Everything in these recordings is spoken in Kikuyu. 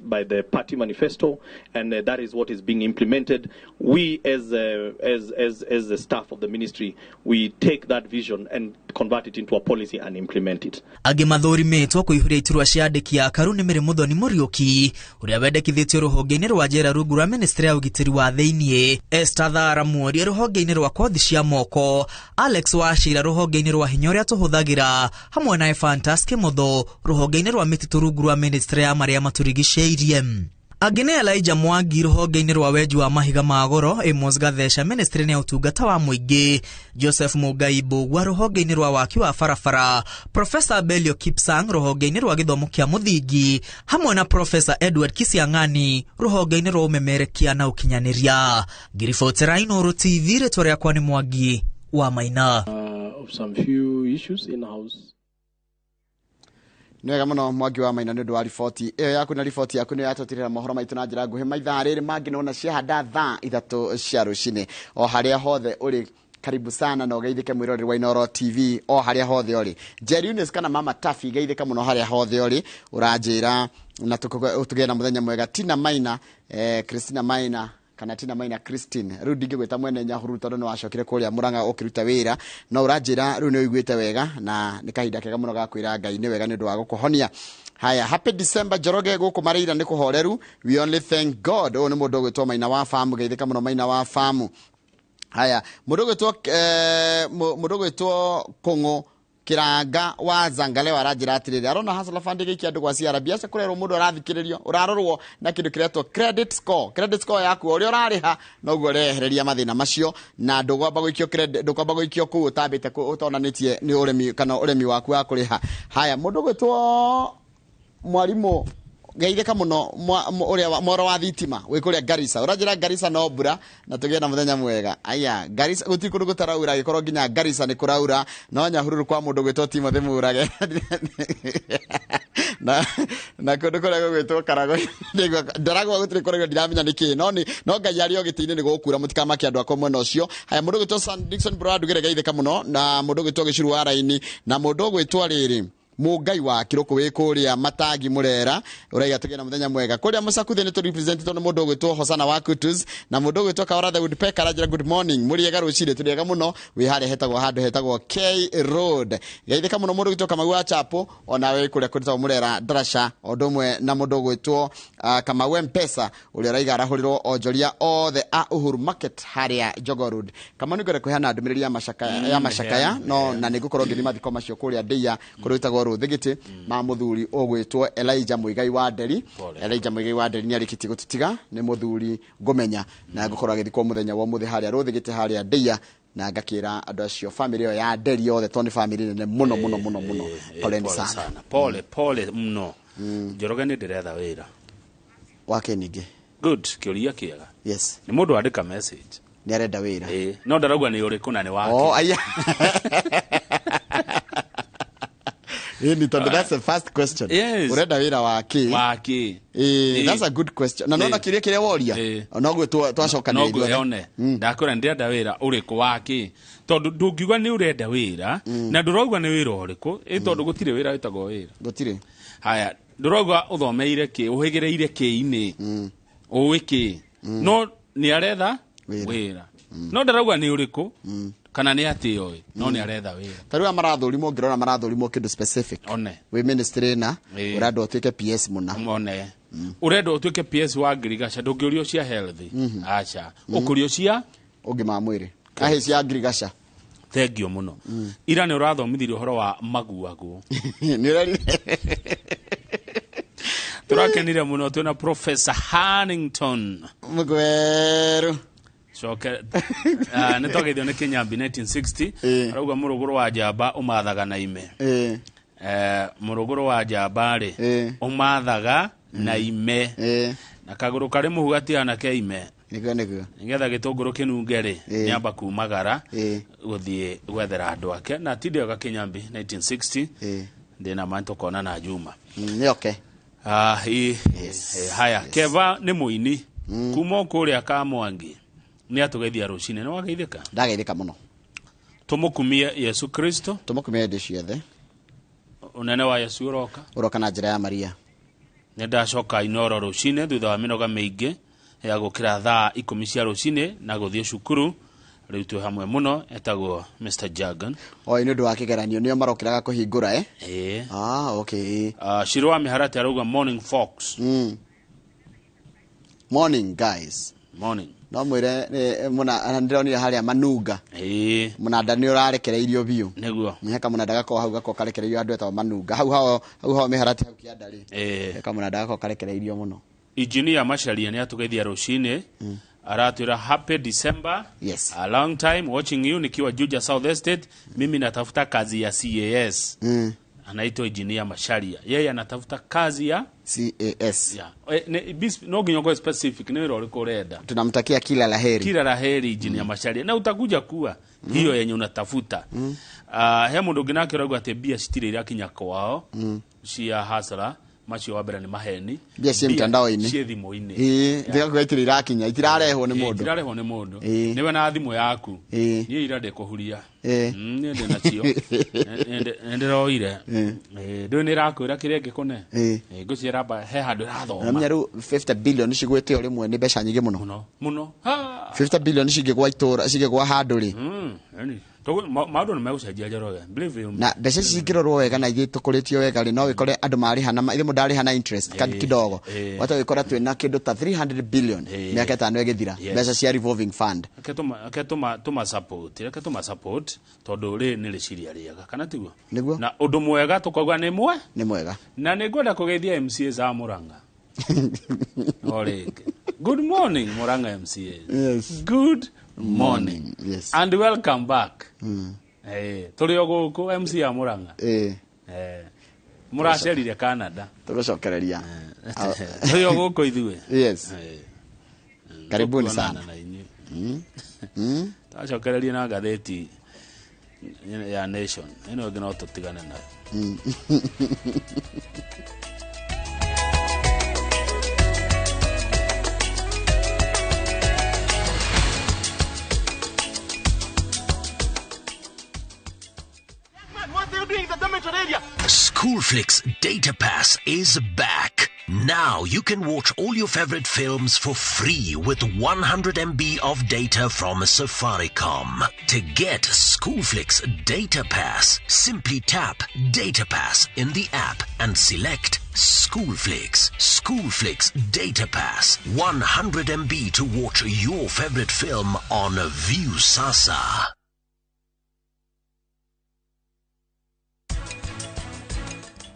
By the party manifesto, and that is what is being implemented. We, as the staff of the ministry, we take that vision and convert it into a policy and implement it. Angĩ mathũrimĩtwo kũihũria iturwa cia andĩki a Karu nĩ Mĩrĩ Mũthoni Mũriũki, ũrĩa wendekithĩtio rũhonge-inĩ rwa njera rungu rwa ministry ya ũgitĩri wa thĩiniĩ, Esther Thara Muoria rũhonge-inĩ rwa kothi cia moko, Alex Wachira rũhonge-inĩ rwa hinya ũrĩa tũhũthagĩra, hamwe na Ephantus Kimotho rũhonge-inĩ rwa mĩtitũ rungu rwa ministry ya marĩa matũrigicĩirie. Angĩ nĩ Elijah Mwangi rũhonge-inĩ rwa wenji wa mahiga ma goro, Amos Gatheca ministry-inĩ ya ũtungata wa mũingĩ, Joseph Mũngai Mbũgua rũhonge-inĩ rwa waki wa barabara, Professor Belio Kipsang rũhonge-inĩ rwa gĩthomo kĩa mũthingi, hamwe na Professor Edward Kisiang'ani rũhonge-inĩ rwa ũmemerekia na ũkinyanĩria. Ngiribotera Inooro TV, rĩtwa rĩakwa nĩ Mwangi wa Maina. Of some few issues in-house. Nĩ wega mũno, Mwangi wa Maina, nĩ ũndũ wa riboti ĩyo yaku, na riboti yaku nĩ yatũtirĩra mohoro maitũ na njĩra nguhĩ maithaa rĩrĩ mangĩ nona ciahanda thaa 3 cia rũcinĩ. O harĩa hothe ũrĩ, karibu sana na ũgeithĩke mwĩroreri wa Inooro TV o harĩa hothe ũrĩ. Jerry Eunice kana Mama Taffy, geithĩka mũno harĩa hothe ũrĩ, ũranjĩra na tũgĩe na mũthenya mwega. Tina Maina, Christina Maina kana Tina Maina Christine, rĩu ndingĩgwĩta mwene Nyahururu tondũ nĩ wacokire kũrĩa Murang'a ũkĩruta wĩra, no ũranjĩra rĩu nĩ ũiguĩte wega na nĩ kahinda kega mũno ga kwĩra Ngai nĩ wega nĩ ũndũ wa gũkũhonia. Haya, happy December Njoroge, gũkũ Mareira nĩ kũhoreru, we only thank God. Ũyũ nĩ mũndũ ũgwĩtwo Maina wa Famu, geithĩka mũno Maina wa Famu. Haya, mũndũ ũgwĩtwo Kũng'ũ Kiranga wa Zangalewa aranjĩra atĩrĩrĩ, arona Hustler Fund ĩgĩikia andũ gwa CRB, aca kũrerwo mũndũ arathikĩrĩrio, ũrarorwo na kĩndũ kĩretwo credit score. Credit score yaku ũrĩa ũrarĩha noguo ũrehereria mathĩna macio, na ndũkwamba gũikio credit, ndũkwamba gũikio kũu ũtambĩte ũtonanĩtie nĩ ũremi kana ũremi waku wa kũrĩha. Haya, mũndũ ũgwĩtwo mwarimũ, geithĩka mũno, ũrĩa mworo wa thitima wĩ kũrĩa Garissa, ũranjĩra Garissa no mbura na tũgĩe na mũthenya mwega. Aya, Garissa gũtirĩ kũndũ gũtaraura, agĩkorwo nginya Garissa nĩ kũraura, no Nyahururu kwa mũndũ gwĩtwo Timothy Mũrage na kũndũ kũrĩa gũgwĩtwo Karagũ, ndaragwa gũtirĩ kũraura, ndiramenya nĩkĩ, no nĩ no Ngai arĩ o gĩtĩ-inĩ nĩ gũkura, mũtikamake andũ akwa mwena ũcio. Haya, mũndũ ũgwĩtwo San Dickson Bro Ndugĩre, geithĩka mũno, na mũndũ ũgwĩtwo Gĩcuru wa Raini, na mũndũ ũgwĩtwo rĩrĩ Mũngai wa Kĩrũkũ wĩ kũrĩa Matangi Mũrera, ũraiga tũgĩe na mũthenya mwega. Kũrĩa Mũcakuthĩ nĩ tũrepresentĩtwo nĩ mũndũ ũgwĩtwo Hosana wa Kutus, na mũndũ ũgwĩtwo Kawara the Woodpecker aranjĩra good morning, mũrĩega rũcinĩ, tũrĩega mũno, wĩ harĩa hetagwo handũ hetagwo K Road, geithĩka mũno. Mũndũ ũgwĩtwo Kamau wa Chapo, ona wĩ kũrĩa kũrĩtagwo Mũrera Ndarasha, o ũndũ ũmwe na mũndũ ũgwĩtwo Kamau Mpesa, ũrĩa ũraiga arahũrĩrwo onjoria othe a Uhuru Market harĩa Jogoo Road. Kamau, nĩ ngwenda kũheana ndũmĩrĩri ya macakaya, ya macakaya no na nĩ ngũkorwo ngĩthiĩ mathiko macio kũrĩa Ndĩia, kũrĩa gwĩtagwo Rũthĩgĩtĩ, ma mũthuri ũgwĩtwo Elijah Muigai wa Nderi. Elijah Muigai wa Nderi nĩ arĩkĩtie gũtũtiga, nĩ mũthuri ngũmenya, na ngũkorwo agĩthikwo mũthenya wa ũmũthĩ harĩa Rũthĩgĩtĩ harĩa Ndĩia, na ngakĩra andũ acio famĩlĩ ĩyo ya Nderi yothe, tondũ nĩ famĩlĩ nene mũno mũno mũno mũno, poleni pole sana. Sana, pole pole mno. Njoroge, nĩ ndĩretha wĩra. Wake ningĩ? Good, kĩũria kĩega. Yes. Nĩ mũndũ wandĩka message. Nĩ arenda wĩra. Ĩĩ, no ndarauga nĩ ũrĩkũ na nĩ wake. Oh, aya. Ĩni tondũ that's the first question. Yes. Ũrenda wĩra wa kĩ? Wake. Ĩĩ, that's a good question. Na nona kĩũria kĩrĩa woria. Noguo twacokanĩria No ithuothe. ngwĩone ndakwĩra ndĩrenda wĩra ũrĩkũ wake, tondũ ndũngiuga nĩ ũrenda wĩra na ndũrauga nĩ wĩra ũrĩkũ, ĩ tondũ gũtirĩ wĩra wĩtagwo wĩra. Gũtirĩ. Haya, ndũrauga ũthomeire kĩ, ũhĩgĩrĩire kĩ-inĩ, ũĩ kĩ, no nĩ aretha Wĩra. wĩra, no ndarauga nĩ ũrĩkũ kana nĩ atĩ oĩ, no nĩ aretha wĩra. Ta rĩu aya marathũrimwo, ngĩrora marathũrimwo kĩndũ specific. One. Wĩ ministry na ũrenda ũtuĩke PS mũna. One, ũrenda ũtuĩke PS wa ngirigaca, ndũngĩũrio cia health, aca, ũkũrio cia Ũngima wa mwĩrĩ. Ahĩ cia ngirigaca. Thengio mũno. Ira nĩ ũrathomithirie ũhoro wa maguagũ. Nĩ ũrerire. Tũrakenire mũno twĩna Professor Hannington. Mũgweru. Coke nĩ twageithio nĩ Kĩnyambi 1960. Arauga mũrũgũrũ wa njamba ũmathaga na ime. Mũrũgũrũ wa njamba rĩ, ũmathaga na ime, na kagũrũ karĩ mũhu gatiana ke ime. Nĩguo nĩguo. Nĩgetha gĩtũngũrũ kĩnunge rĩ, nĩamba kumagara gũthiĩ gwethera andũ ake na tindĩoga. Kĩnyambi 1960, ndĩna ma tũkonana Juma. Nĩ okay. Ah, haya, Keva nĩ mũini kuma o kũrĩa Kamwangi, nĩ atũgeithia rũcinĩ. Nĩ wageithĩka? Ndageithĩka mũno. Tũmũkumie Yesu Kristo. Tũmũkumie hĩndĩ ciothe. Ũnene wa Yesu ũroka. Ũroka na njĩra ya Maria. Nĩ ndacoka Inoro rũcinĩ thutha wa mĩnoga mĩingĩ ya gũkĩra thaa 10 cia rũcinĩ na gũthiĩ cukuru. Rĩu twĩ hamwe mũno, etagwo Mr. Jagan. Oi, nĩ ũndũ wa kĩgeranio nĩo marokĩraga kũhingũra eh? Ĩĩ. Ah, okay. Shiro wa Mĩharati arauga morning fox. Morning guys. Morning. No mwĩre mũna ndĩronire harĩa Manunga. Ĩĩ. Mũnanda nĩ ũrarekereirio biũ. Nĩguo. Heka mũnanda gakorwo hau gakorwo karekereirio andũ etagwo Manunga. Hau hao hau hao Mĩharati hau kĩanda rĩ. Ĩĩ. Heka mũnanda gakorwo karekereirio mũno. Engineer Macharia nĩ atũgeithia rũcinĩ. Aratwĩra happy December. Yes. A long time watching you nikiwa Juja South Estate. Mimi natafuta kazi ya CAS. Anaitwa Engineer Macharia. Yeye anatafuta kazi ya CAS. Yeah. No nginya ukorwo specific nĩ wĩra ũrĩkũ ũrenda. Tunamtakia kila la heri. Kila la heri Engineer Macharia. Na utakuja kuwa hiyo yenye unatafuta. He mũndũ ũngĩ nake ũrauga atĩ mbia citirĩ irakinya kwao. Cia hasara macio wa mbere nĩ maheni. Mbia ciĩ mtandao-inĩ. Ciĩ thimũ-inĩ. Ĩĩ, ndigakuga itirĩ irakinya, itirarehwo nĩ mũndũ. Itirarehwo nĩ mũndũ. Ĩĩ. Nĩwe na thimũ yaku. Ĩĩ. Niĩ ira ndĩkũhuria. Ĩĩ. Niĩ ndĩ nacio. Nĩ ndĩroire. Ĩĩ, ndũĩ nĩ ĩrakwĩra kĩrĩa ĩngĩkũne. Ĩĩ. Ĩĩ, ngwĩciria ĩramba he handũ ĩrathoma. Namenya rĩu 50 billion cigwĩte o rĩmwe nĩ mbeca nyingĩ mũno. Mũno. Mũno. Ha. 50 billion cingĩgwa itũra, cingĩgwa handũ rĩ. Yaani, maũndũ nĩ megũcenjia Njoroge. Believe you me. Na mbeca ici cingĩrorwo wega na ithuĩ tũkũrĩtio wega rĩ, no wĩkore andũ marĩha na ithuĩ mũndũ arĩha na interest kidogo. Wata wĩkora twĩna kĩndũ ta 300 billion mĩaka 5 ĩgĩthira. Mbeca cia revolving fund. Reke tũma support, reke tũma support tondũ rĩ nĩ rĩciria rĩega, kana tiguo? Nĩguo. Na ũndũ mwega tũkauga nĩ mwe? Nĩ mwega. Na nĩ ngwenda kũgeithia MCAs a Murang'a. O rĩngĩ. Good morning Murang'a MCAs. Yes. Good morning. Yes. And welcome back. Tũrĩ o gũkũ MC a Murang'a. Mũracerire Canada. Tũgũcokereria. Tũrĩ o gũkũ ithuĩ. Yes. Karibuni Tũkuonana sana. na inyuĩ. Twacokererie na ngathĩti ya Nation. Ĩno ĩngĩ no tũtigane nayo. Schoolflix Data Pass is back. Now you can watch all your favorite films for free with 100 MB of data from Safaricom. To get Schoolflix Data Pass, simply tap Data Pass in the app and select Schoolflix. Schoolflix Data Pass. 100 MB to watch your favorite film on Viusasa.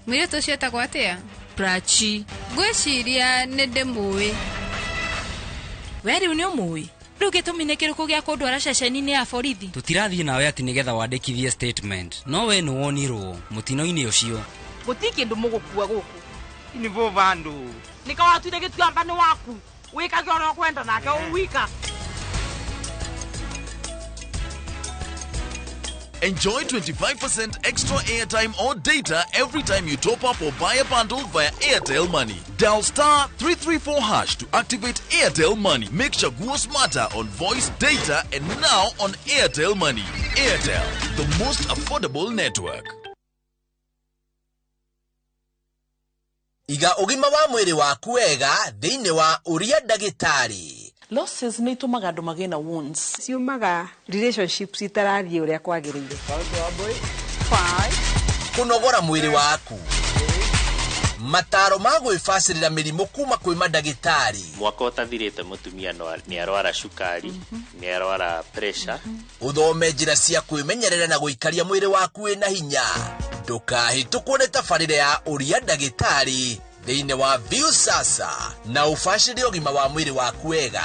Mũirĩtu ũcio etagwo atĩa? Prachi. Ngwĩciria nĩ ndĩmũĩ. We rĩu nĩ ũmũĩ? Rĩu gĩtũmi nĩ kĩrĩkũ gĩa kũndwara ceceni-inĩ ya borithi? Tũtirathiĩ nawe atĩ nĩgetha wandĩkithie statement, no we nĩ wonirwo mũtino-inĩ ũcio. Gũtirĩ kĩndũ mũgũkua gũkũ. Nivo vandu. Nĩkawatuire gĩtuamba nĩ waku. Wĩkage ũrĩa ũkwenda nake ũwika. Enjoy 25% extra airtime or data every time you top up or buy a bundle via Airtel Money. Dial star 334 hash to activate Airtel Money. Make Chaguo smarter on voice, data, and now on Airtel Money. Airtel, the most affordable network. Iga ũgima wa mwĩrĩ waku wega thĩinĩ wa ũria ndagĩtarĩ. Losses nĩ itũmaga andũ magĩe na wounds. Ciumaga relationships itarathiĩ ũrĩa kwagĩrĩire. Kũnogora mwĩrĩ waku. Mataro ma gwĩbacĩrĩra mĩrimũ kuma kwĩ mandagĩtarĩ. Mwaka ũtathirĩte mũtumia nĩ arwara cukari, nĩ arwara pressure. Ũthome njĩra cia kwĩmenyerera na gũikaria mwĩrĩ waku wĩna hinya. Ndũkahĩtũkwo nĩ tabarĩra ya ũria ndagĩtarĩ thĩinĩ wa Viusasa na ũbacĩrĩre ũgima wa mwĩrĩ waku wega.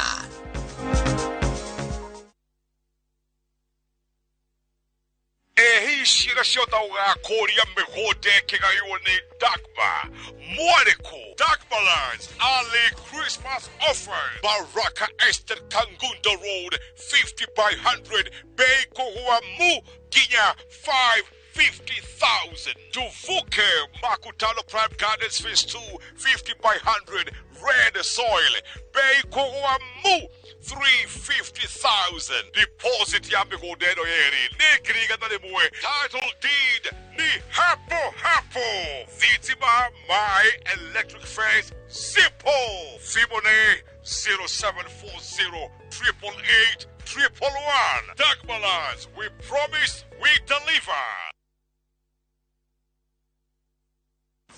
Ehi ciĩra ciothe ũgakũria mĩgũnda ĩkĩgaywo nĩ Dagmar Mwarĩkũ. Dagmar Lands Early Christmas Offer. Baraka Estate Kangundo Road 50 by 100 bei kũgũa mu nginya 550,000. Tuvuke Makutano Prime Gardens Phase 2 50 by 100 red soil bei kũgũa mu 350,000. Deposit ya mĩgũnda ĩno yerĩ nĩ 100,000. Title deed nĩ hapo hapo. Thitima, maĩ, electric fence, simple. Thimũ nĩ 0740 888 111. Dagmalands, we promise, we deliver.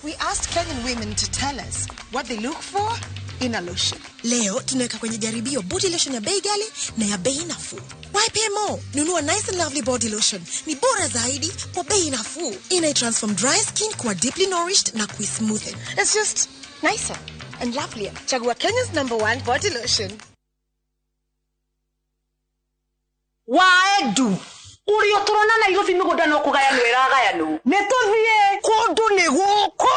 We asked Kenyan women to tell us what they look for in a lotion. Leo tunaweka kwenye jaribio body lotion ya bei ghali na ya bei nafuu. Why pay more? Nunua Nice and Lovely body lotion. Ni bora zaidi kwa bei nafuu. Ina transform dry skin kuwa deeply nourished na kuismoothen. It's just nicer and lovelier. Chagua Kenya's #1 body lotion. Waedu urio turona Nairobi migunda no kugayanwo iragayanwo ni tuthie kundu ni guku.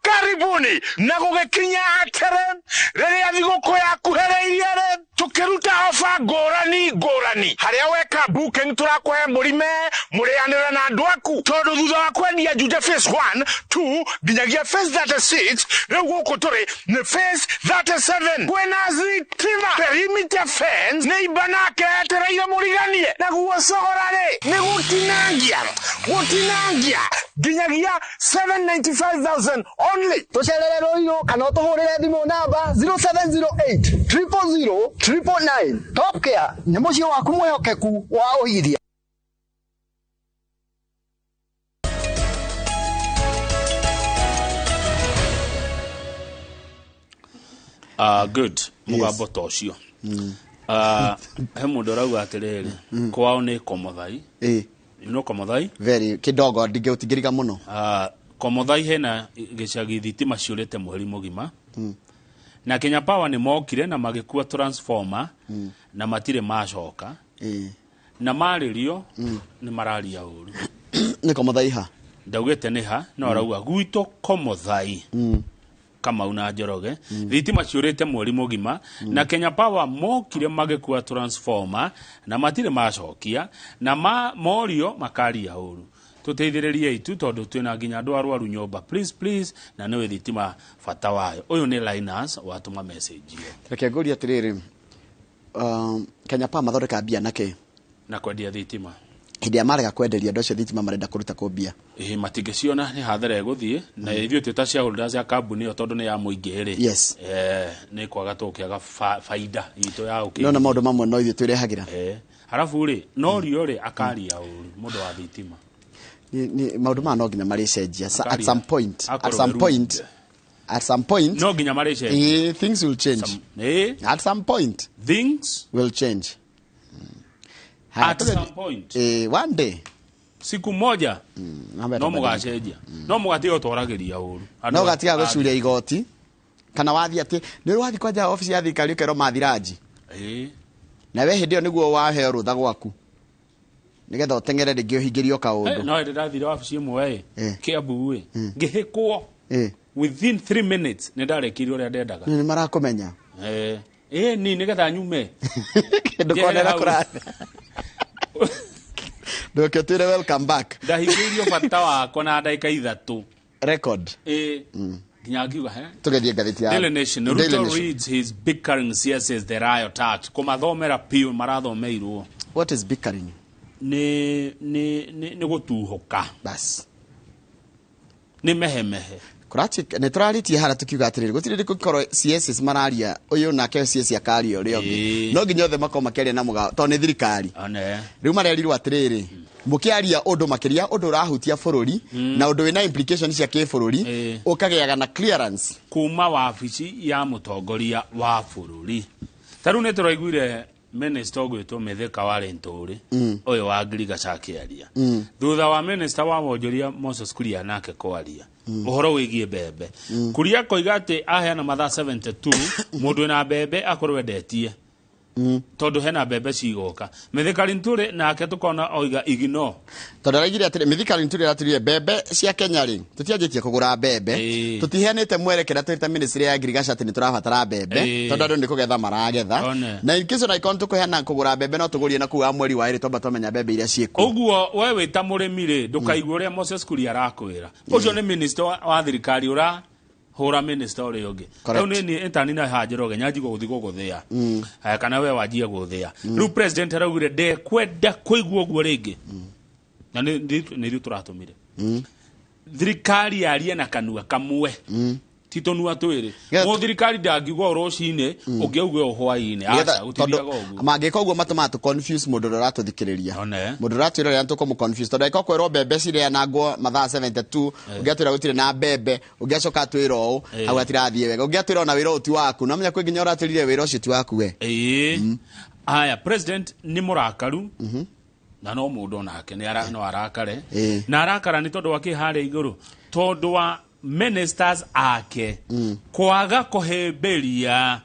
Karibuni na gugikinya atere riria thiguku yakuhereirie ri tukiruta ofa ngurani ngurani haria weka booking turakuhe murime murianire na andu aku tondu thutha wa kwendia Juja phase 1 2 nginyagia phase 36 riu guku turi ni phase 37 kwina thitima perimeter fence ni ibanake etereire muriganie naguo cogora ri ni gutinangia gutinangia nginyagia 795,000 only. Tucerere Ruiru kana utuhurire thimu namba 0708 000 999. Top Care nĩ mũciĩ waku mwĩhokeku wa ũigithia. Good. Mũgambo ta ũcio. He mũndũ ũrauga atĩrĩrĩ, kwao nĩ Komothai. You know Komothai? Very kidogo ndingĩũtingĩriga mũno. Komothai hena gĩcagi thitima ciũrĩte mweri mũgima. Na Kenya Power nĩ mokire na magĩkua transformer na matirĩ macoka. Na marĩrio nĩ mararia ũru. Nĩ Komothai ha? Ndaugĩte nĩ ha, no arauga gwitũ Komothai. Kamau na Njoroge thitima ciũrĩte mweri mũgima na Kenya Power mokire magĩkua transformer na matirĩ macokia na morio makaria ũru. Tũteithĩrĩrie itu tondũ twĩna nginya andũ arwaru nyũmba, please please, na nĩwe thitima bata wayo. Ũyũ nĩ Linus watũma message ĩyo. Reke ngũrie atĩrĩrĩ, Kenya Power mathondeka mbia na kĩ? Na kwendia thitima. Hĩndĩ ĩrĩa marega kwenderia andũ acio thitima marenda kũruta kũ mbia? Ĩĩ matingĩciona nĩ hathara ĩgũthiĩ na ithuĩ twĩ ta shareholders ya kambuni ĩyo tondũ nĩ ya mũingĩ rĩ. Yes. Nĩ kwaga tũkĩaga faida itũ ya ũkĩ. No na maũndũ mamwe no ithuĩ twĩrehagĩra. Harabu rĩ, no rio rĩ akaria ũru mũndũ wa thitima. Maũndũ maya no nginya marĩcenjia at some point. At some point. At some point. No nginya marĩcenjia. Things will change. At some point. Things will change. At some point. One day. Siku moja. No mũgacenjia. No mũgatiga gũtwaragĩria ũru. No gatiga gũcuria igoti. Kana wathiĩ atĩ nĩ ũrathiĩ kwanja obici ya thirikari ũkerwo mathiranji. Na we hĩndĩ ĩyo nĩguo waheo rũtha gwaku. Nĩgetha ũteng'ere rĩngĩ ũhingĩrio kaũndũ. No hĩndĩ ndathire wabici ĩmwe ĩ Kiambu ĩ ngĩhĩkwo within 3 minutes nĩ ndarekirie ũrĩa ndendaga. Nĩ marakũmenya. Ni nĩgetha nyume. Ndũkonera kũratha. Ndũke twĩre welcome back. Ndahingĩirio bata wakwa na ndagĩka 3. Record. Nginya ngiuga he. Tũgerie ngathĩti ya Daily Nation. Ruto reads his bickering CSs the riot act. Kũmathomera piũ marathomeirwo. What is bickering? Nĩ gũtuhũka. Bas. Nĩ mehemehe. Nĩ tũrarĩtie hara tũkiuga atĩrĩrĩ gũtirĩ rĩ kũngĩkorwo CSs mararia ũyũ nake CS akaria ũrĩa ũngĩ. No nginya othe makorwo makĩaria na mũgao tondũ nĩ thirikari. Rĩu marerirwo atĩrĩrĩ mũkĩaria ũndũ makĩria ũndũ ũrahutia bũrũri na ũndũ wĩna implications cia kĩbũrũri ũkagĩaga na clearance kuma wabici ya mũtongoria wa bũrũri. Ta rĩu nĩ tũraiguire minister ũgwĩtwo Mithika wa Linturi ũyũ wa Ngirigaca akĩaria. Thutha wa minister wa wonjoria Moses Kuria nake kwaria ũhoro wĩgiĩ mbembe. Kuria koiga atĩ aheana mathaa 72 mũndũ wĩna mbembe akorwo endetie tondu hena mbembe cigoka. Mithika Linturi nake tukona oiga ignore tondu araigire atiri Mithika Linturi aratirire mbembe cia Kenya ri tutianjitie kugura mbembe tutiheanite mwerekera twita ministry ya agriculture ati ni turabatara mbembe tondu andu ni kugetha maragetha na in case ona ikon tukuheana kugura mbembe no tugurie na kuu wa mweri wa iri twamba twamenya mbembe iria ciĩkuo. Uguo we wita murimi ri ndukaigua uria Moses Kuria arakwira ucio ni minister wa thirikari ura Hũra minister ũrĩa ũngĩ. Correct. Rĩu nĩ intern na haha Njoroge nyanji gũgũthiĩ gũgũthĩa. Haya, kana we wanjie gũthĩa. Rĩu president araugire ndekwenda kũigua ũguo rĩngĩ. Na nĩ ithuĩ tũratũmire. Thirikari yarie na kanua kamwe. Ti tũnua twĩrĩ. Mũthirikari ndangiuga ũũ rũcinĩ, ũngĩ auge ũũ hwaĩ-inĩ. Aca, gũtithiaga ũguo. Mangĩka ũguo matũmaga tũ confuse mũndũ ũrĩa ũratũthikĩrĩria. Mũndũ ũratwĩra ũrĩa tũkũmũ confuse, tondũ angĩkorwo kwĩrwo mbembe cireanangwo mathaa 72, ũngĩ atwĩra gũtirĩ na mbembe, ũngĩ acoka atwĩra ũũ, hau hatirathiĩ wega, ũngĩ atwĩra ona wĩra ũyũ ti waku, no menya kwĩ nginya ũratwĩrire wĩra ũcio ti waku we. Ĩĩ. Haya, president nĩ mũrakaru na no mũndũ onake nĩ no arakare. Na arakara nĩ tondũ wa kĩ harĩa igũrũ, tondũ wa ministers ake kwaga kũhĩmbĩria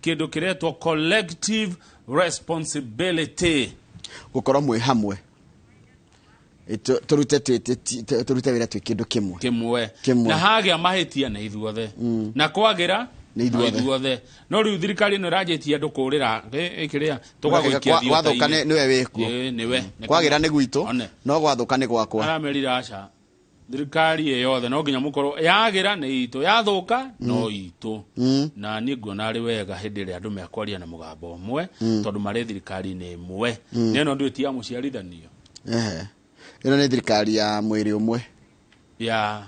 kĩndũ kĩretwo collective responsibility. Gũkorwo mwĩ hamwe. Tũrute tũrute wĩra twĩ kĩndũ kĩmwe. Kĩmwe. Na hagĩa mahĩtia nĩ ithuothe. Na kwagĩra Nĩ ithuothe. no ithuothe. No rĩu thirikari ĩno ĩranjĩtie andũ kũrĩra ĩkĩrĩa tũgagũikia Gwathũka thiota-inĩ. nĩwe wĩkuo. Ĩĩ, nĩwe. Kwagĩra nĩ gwitũ, no gwathũka nĩ gwakwa. Aramerire aca. Thirikari ĩ yothe no nginya mũkorwo yagĩra nĩ itũ, yathũka no itũ. Na niĩ nguona arĩ wega hĩndĩ ĩrĩa andũ mekwaria na mũgambo ũmwe, tondũ marĩ thirikari-inĩ ĩmwe. Nĩ ĩno ndũĩ ti ya mũciarithanio. Ehe. Ĩno nĩ thirikari ya mwĩrĩ ũmwe. Ya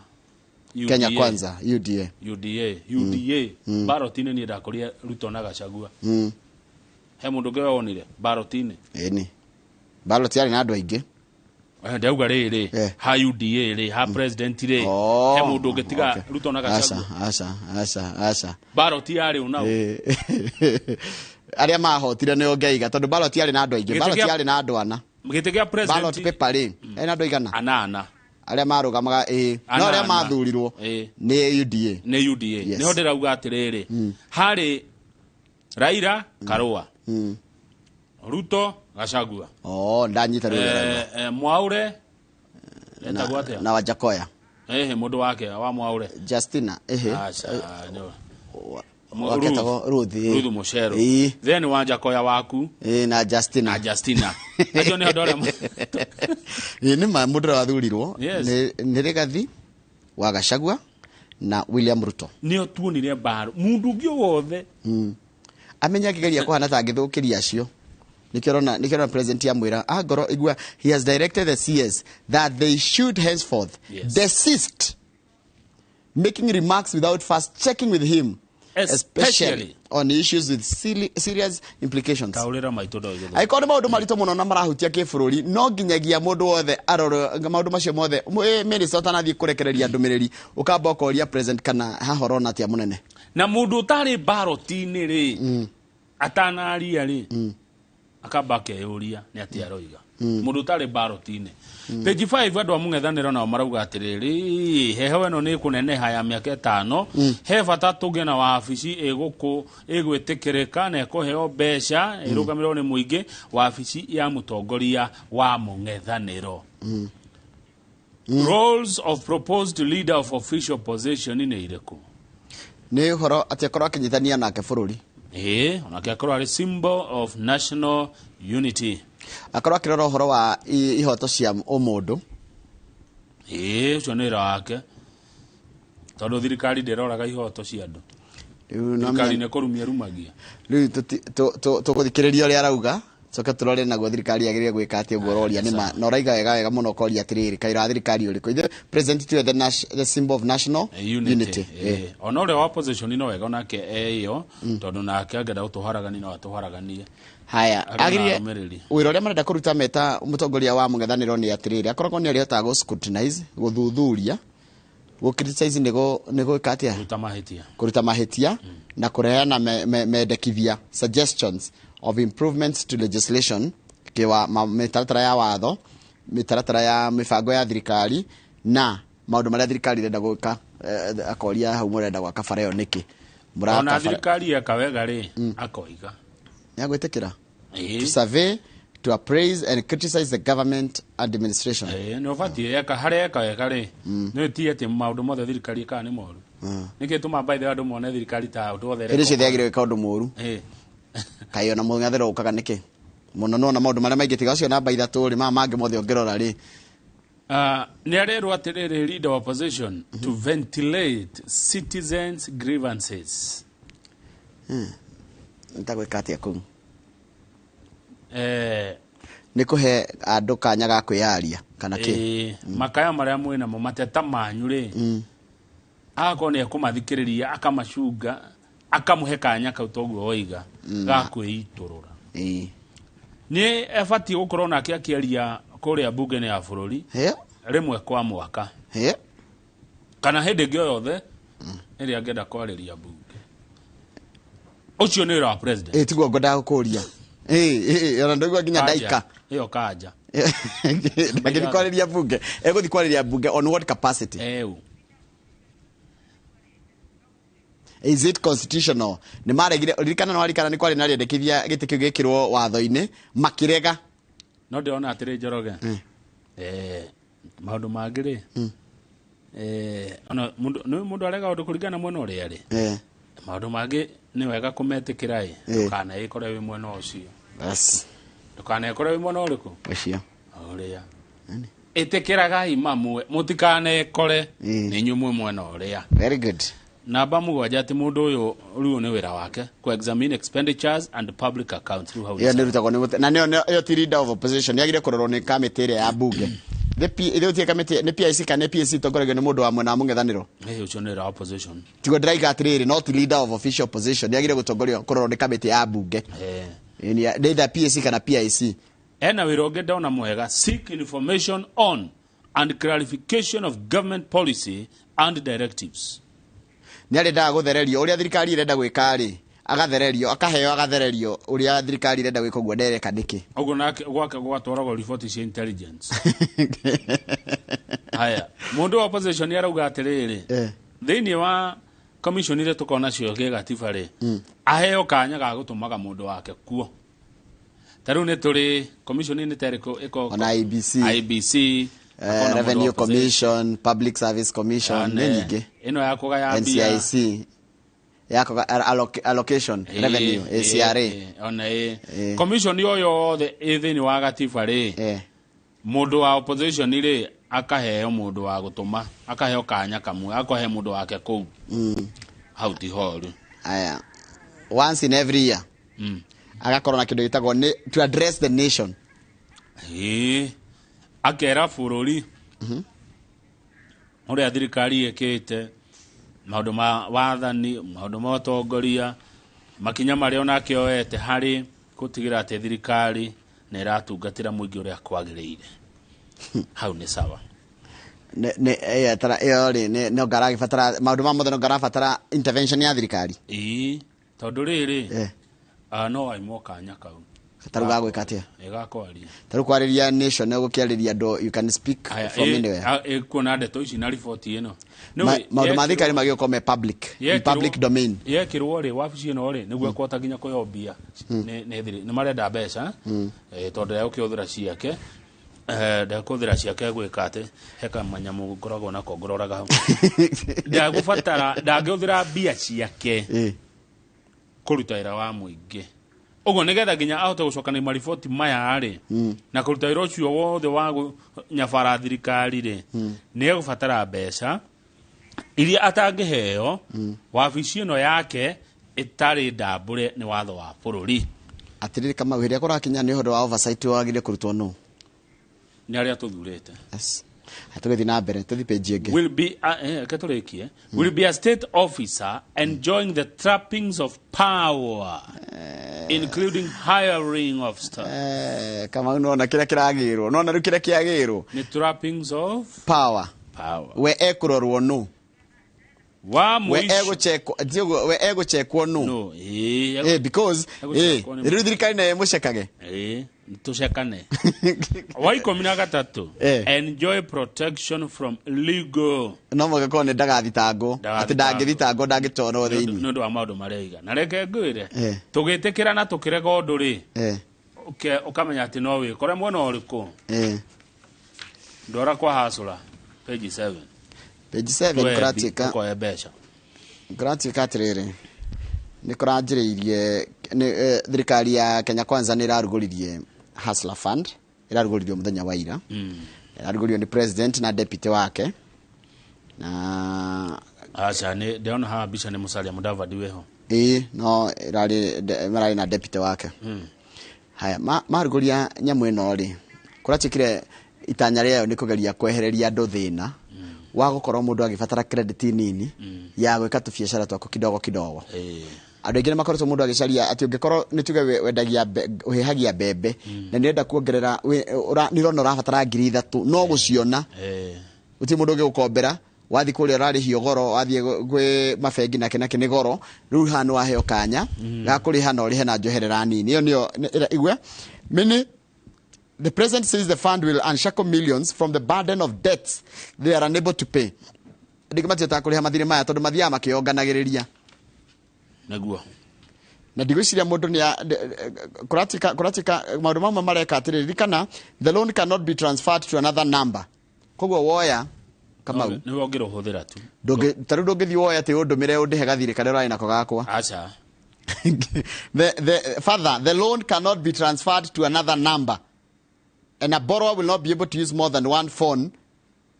UDA. Kenya Kwanza, UDA. UDA, UDA. Baroti-inĩ niĩ ndakũria Ruto na Gachagua. He mũndũ ũngĩ wonire baroti-inĩ? Ĩni. Ballot yarĩ na andũ aingĩ. Ndauga rĩrĩ, ha UDA rĩ, ha president rĩ, he mũndũ ũngĩ tiga Ruto na Gachagua? Aca, aca, aca. Ballot yarĩ ũ nao? Arĩa mahotire nĩo ngeiga, tondũ ballot yarĩ na andũ aingĩ. Gĩtĩ Ballot kĩa yarĩ na andũ ana. Gĩtĩ kĩa president Ballot paper rĩ, yarĩ na andũ aigana? Anana. Arĩa marũgamaga, ĩĩ. No arĩa Anana. mathurirwo nĩ UDA. Nĩ UDA. Yes. Nĩho ndĩrauga atĩrĩrĩ, harĩ Raila Karũa, Ruto Gachagua. Oh, ndanyita rĩu ũrĩa ũrauga. Mwaure etagwo atĩa? Na Wajakoya. Ehe, mũndũ wake wa Mwaure. Justina, ehe. Aca, Wake etagwo Ruth, ĩĩ. Ruth Mucheru. Ĩĩ. Then Wajakoya waku. Ĩĩ, na Justina. Na Justina. Acio nĩ andũ arĩa Ĩĩ, nĩ ma mũndũ ũrĩa wathurirwo Yes. nĩ Rigathi wa Gachagua na William Ruto. Nĩo tuonire mbaro. Mũndũ ũngĩ wothe. Amenya akĩgeria kũhana ta angĩthũkĩria acio. Nĩkĩo ũrona president amwĩra, ngoro igua, he has directed the CS that they should henceforth desist making remarks without first checking with him, especially on issues with serious implications. Taũrĩra maitũ ndoĩ gĩthũngũ. Angĩkorwo nĩ maũndũ maritũ mũno na marahutia kĩbũrũri, no nginyagia mũndũ wothe arore maũndũ macio mothe. Minister ũtanathiĩ kũrekereria ndũmĩrĩri, ũkamba ũkoria president kana haha ũrona atĩa mũnene. Na mũndũ ũtarĩ baroti-inĩ rĩ, atanaria rĩ, akamba akeyũria nĩ atĩa aroiga. Mũndũ ũtarĩ baroti-inĩ. Page 5 andũ a mũng'ethanĩro nao marauga atĩrĩrĩ, heho ĩno nĩ ĩkũneneha ya mĩaka 5, he bata tũgĩe na wabici ĩgwĩtĩkĩrĩka na ĩkũheo mbeca, ĩrũgamĩrĩrwo nĩ mũingĩ, wabici ya mũtongoria wa mũng'ethanĩro. Roles of proposed leader of official position nĩ irĩkũ? Nĩ ũhoro atĩ akorwo akĩnyitania nake bũrũri. Ĩĩ, onake akorwo arĩ symbol of national unity. Akorwo akĩrora ũhoro wa ihoto cia ũmũndũ. Ĩĩ, ũcio nĩ wĩra wake. Tondũ thirikari ndĩroraga ihoto cia andũ. Rĩu no Thirikari menya nĩ kũrumia ĩrumagia. Rĩu tũgũthikĩrĩria ũrĩa arauga, coke tũrore naguo thirikari yagĩrĩire gwĩka atĩa ũguo ũroria. Nĩ ma, na ũraiga wega wega mũno ũkoria atĩrĩrĩ, kaĩ wa thirikari ũrĩkũ? Ithe president tiwe the symbol of national Unity. unity. Ona ũrĩa wa opposition no wega onake eyo, tondũ nake angĩenda gũtũharagania no atũharaganie. Haya, Arĩ na agĩrĩire arũmĩrĩri. wĩra ũrĩa marenda kũruta meta mũtongoria wa mũng'ethanĩro nĩ atĩrĩrĩ, akoragwo nĩ arĩhotaga gũ scrutinize, gũthuthuria, gũ criticize nĩ gwĩka atĩa? Kũruta mahĩtia. Kũruta mahĩtia na kũreana mendekithia, suggestions of improvements to legislation, kĩwa mĩtaratara ya watho, mĩtaratara ya mĩbango ya thirikari na maũndũ marĩa thirikari ĩrenda gwĩka. Akoria hau mũrenda gwaka bara ĩyo nĩkĩ? Mũraka Ona bara- thirikari eka wega rĩ, akoiga. Nĩagwĩtĩkĩra. To survey, to appraise and criticize the government administration. Nĩ ũbatiĩ eka harĩa eka wega rĩ, nĩ ti atĩ maũndũ mothe thirikari ĩkaga nĩ moru. Nĩkĩ tũma by the way andũ mone thirikari ta ũndũ wothe Hĩndĩ ciothe yagĩrĩire gwĩka ũndũ mũru. Kaĩ ona mũng'ethanĩro ũkaga nĩkĩ? Mũno nĩwona maũndũ marĩa maingĩ tiga ũcio namba 3 rĩ, maya mangĩ mothe ũngĩrora rĩ, Nĩ arerwo atĩrĩrĩ, leader of opposition to ventilate citizens grievances. Nĩtagwĩka atĩa kũu? Eh, Nĩ kũhe andũ kanya ga kwĩyaria kana kĩ? Makaya marĩa mwĩ namo, mateta manyu rĩ, agakorwo nĩ ekũmathikĩrĩria, akamacunga, akamũhe kanya kau toguo woiga ga kwĩitũrũra. Nĩ ebatiĩ gũkorwo nake akĩaria kũrĩa mbunge-inĩ ya bũrũri rĩmwe kwa mwaka kana hĩndĩ ĩngĩ o yothe ĩrĩa angĩenda kwarĩria mbunge. Ũcio nĩ wĩra wa president. Ĩ, tiguo ngwendaga gũkũria. Ĩ, ona ndũigua nginya Kanja. ndaika. Ĩyo kanja. Ndangĩthiĩ kwarĩria mbunge, egũthiĩ kwarĩria mbunge on what capacity? Eũ. Is it constitutional? Nĩ maregire, ririkana, nĩ warikana nĩ kwarĩ na rĩendekithia gĩtĩ kĩu gĩkĩrwo watho-inĩ, makĩrega. No ndĩrona atĩrĩ, Njoroge, maũndũ mangĩ rĩ, ona mũndũ nĩ mũndũ arega ũndũ kũringana na mwena ũrĩa arĩ. Maũndũ mangĩ nĩ wega kũmetĩkĩra ĩ, ndũkaneĩkore wĩ mwena ũcio. Bas. Ndũkanekore wĩ mwena ũrĩkũ? Ũcio. Ũrĩa ĩtĩkĩragai mamwe, mũtikanekore nĩ inyuĩ mwĩ mwena ũrĩa. Very good. Namba 7, atĩ mũndũ ũyũ rĩu nĩ wĩra wake ku examine expenditures and public accounts. Rĩu hau nĩ Ĩyo sawa. nĩ rutagwo nĩ na nĩyo ĩyo ti leader of opposition, yagire kũrorwo nĩ kamĩtĩ ĩrĩa ya mbunge. Nĩ ĩrĩa ũtie kamĩtĩ nĩ PIC kana nĩ PAC itongoragio nĩ mũndũ wa mwena wa mũng'ethanĩro. Ũcio nĩ wĩra wa opposition. Tiguo ndĩraiga atĩrĩrĩ, not leader of official opposition, yagire gũtongorio kũrorwo nĩ kamĩtĩ ya mbunge. Nĩ either PAC kana PIC. Ena wĩra ũngĩ ndona mwega: seek information on and clarification of government policy and directives. Nĩ arĩendaga gũthererio ũrĩa thirikari ĩrenda gwĩka rĩ, agathererio, akaheo, agathererio ũrĩa thirikari ĩrenda gwĩka, ũguo ndereka nĩkĩ. Ũguo nake gwake gwatwaragwo riboti cia intelligence. Haya, mũndũ wa opposition nĩ arauga atĩrĩrĩ, thĩinĩ wa commission iria tũkorwo nacio gĩgatiba rĩ, aheo kanya ga gũtũmaga mũndũ wake kuo. Ta rĩu nĩ tũrĩ commission nĩ ta ĩrĩkũ ĩko? Ona IBC. IBC. Akona mũndũ wa Revenue opposition. Commission, Public Service Commission, nĩ nyingĩ. Ĩno ya kũgaya mbia. NCIC ya allocation, revenue, ACRA. Ona ĩ commission o yothe ĩ thĩinĩ wa gatiba rĩ, mũndũ wa opposition rĩ, akaheo mũndũ wa gũtũma, akaheo kanya kamwe, akahe mũndũ wake kũu. Hau ti horu. Aya, once in every year agakorwo na kĩndũ gĩtagwo nĩ to address the nation. Ĩĩ, akera bũrũri ũrĩa thirikari ĩkĩte, maũndũ ma wathani, maũndũ ma ũtongoria, makinya marĩa onake oete harĩ gũtigĩra atĩ thirikari nĩ ĩratungatĩra mũingĩ ũrĩa kwagĩrĩire. Hau nĩ sawa. Nĩ tara ĩyo rĩ, nĩ no ngaragĩbatara maũndũ ma mothe, no ngarabatara intervention ya thirikari. Ĩĩ, tondũ rĩrĩ, no aimwo kanya kau. Tarĩu gagwĩka atĩa? Ĩgakwaria. Tarĩu kwarĩria nation, nĩ gũkĩarĩria andũ, you can speak from anywhere. Ĩkuona ndeto ici na riboti ĩno. Maũndũ ma thirikari magĩũka me public, in public domain. Yekĩrwo rĩ, wabici ĩno rĩ, nĩguo ĩkũhota nginya kũheo mbia nĩ marenda mbeca, tondũ ndegũkĩhũthĩra ciake. Ndekũhũthĩra ciake gwĩka atĩ he kamanyamũ ngoragwo nako ngũroraga hau. Ndegũbatara, ndangĩhũthĩra mbia ciake kũruta wĩra wa mũingĩ ũguo, nĩgetha nginya ahote gũcokania mariboti maya rĩ, na kũruta wĩra ũcio wothe wa nyabara thirikari rĩ, nĩ egũbatara mbeca iria atangĩheo wabici ĩno yake ĩtarĩ ndambũre nĩ watho wa bũrũri. Atĩrĩrĩ Kamau, hĩndĩ ĩrĩa kũrakinya nĩ ũhoro wa oversight, wagĩrĩire kũrutwo nũ? Nĩ arĩa tũthurĩte. Yes. Tũgĩthiĩ na mbere, tũthiĩ page ĩngĩ. Will be reke tũrĩkie. Will be a state officer enjoying the trappings of power, including hiring of staff. Kamau, nona kĩrĩa kĩragĩrwo, nona rĩu kĩrĩa kĩagĩrwo. Nĩ trappings of power. Power. We ekũrorwo nũ? Wa We mũico. egũchekwo tiguo, we egũchekwo nũ? No, ĩĩ. Because Egũchekwo nĩ rĩu thirikari nayo ĩmũcekage. Ĩĩ, tũcekane. Wa 13, enjoy protection from legal No mũgĩkorwo nĩ ndagathitangwo, atĩ ndangĩthitangwo, ndangĩtwarwo thĩinĩ. Nĩ ũndũ wa maũndũ marĩa oiga. Na reke ngwĩre, tũgĩtĩkĩra na tũkĩrega ũndũ rĩ, ũkamenya atĩ no wĩkore mwena ũrĩkũ. Ndwara kwa hasũra page 7. Page 7 kũratuĩka ũkoe mbeca. Kũratuĩka atĩrĩrĩ, nĩ kũranjĩrĩirie nĩ thirikari ya Kenya Kwanza nĩ ĩrarugũririe Hustler Fund, ĩrarugũririo mũthenya wa ira. Ĩrarugũrio nĩ president na deputy wake na Aca, nĩ ndĩrona haha mbica nĩ Musalia Mudavadi wĩho. Ĩĩ, no ĩrarĩ mararĩ na deputy wake. Haya, marugũria nyamũ ĩno rĩ, kũratuĩkire itanya rĩayo nĩ kũgeria kwehereria andũ thĩna wa gũkorwo mũndũ agĩbatara credit nini ya gwĩka tũbiacara twaku kidogo kidogo. Andũ aingĩ nĩ makoretwo mũndũ agĩcaria atĩ ũngĩkorwo nĩ tuge wendagia ũhĩhagia mbembe na nĩ ũrenda kuongerera, nĩ ũrona ũrabatara 3,000 no gũciona gũtirĩ mũndũ ũngĩgũkombera, wathiĩ kũrĩa ũrarĩhio goro, wathiĩ gwĩ mabengi nake nake nĩ goro. Rĩu haha nĩ waheo kanya ga kũrĩha na ũrĩhe na njoherera nini. Ĩyo nĩyo igwe mini. The president says the fund will unshackle millions from the burden of debts they are unable to pay. Andũ matihotaga kũrĩha mathirĩ maya tondũ mathiaga makĩonganagĩrĩria. Nĩguo. Na ndigwĩciria mũndũ nĩ kũratika maũndũ mamwe mareka atĩrĩrĩ, ririkana the loan cannot be transferred to another number. Koguo woya Kamau, nĩwe ũngĩrũhũthĩra tu. Ta rĩu ndũngĩthiĩ woya atĩ ũndũmĩre ũndĩhe gathirĩ karĩa ũrarĩ nako gakwa. Aca. Further, the loan cannot be transferred to another number, and a borrower will not be able to use more than one phone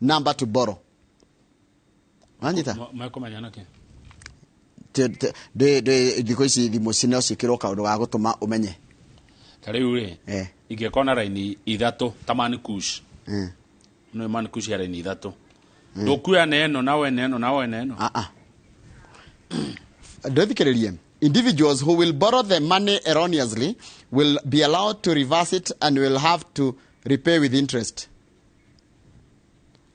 number to borrow. Wanyita? Mekũmenya nĩkĩ? Thikũ ici thimũ ci no ciĩkĩrwo kaũndũ ga gũtũma ũmenye. Ta rĩu rĩ, ingĩkorwo na raini ithatũ ta Man Kush, nĩ Man Kush ya raini ithatũ, ndũkuoya na ĩno na wene ĩno na wene ĩno. Ndũthikĩrĩrie. Individuals who will borrow the money erroneously will be allowed to reverse it and will have to repay with interest.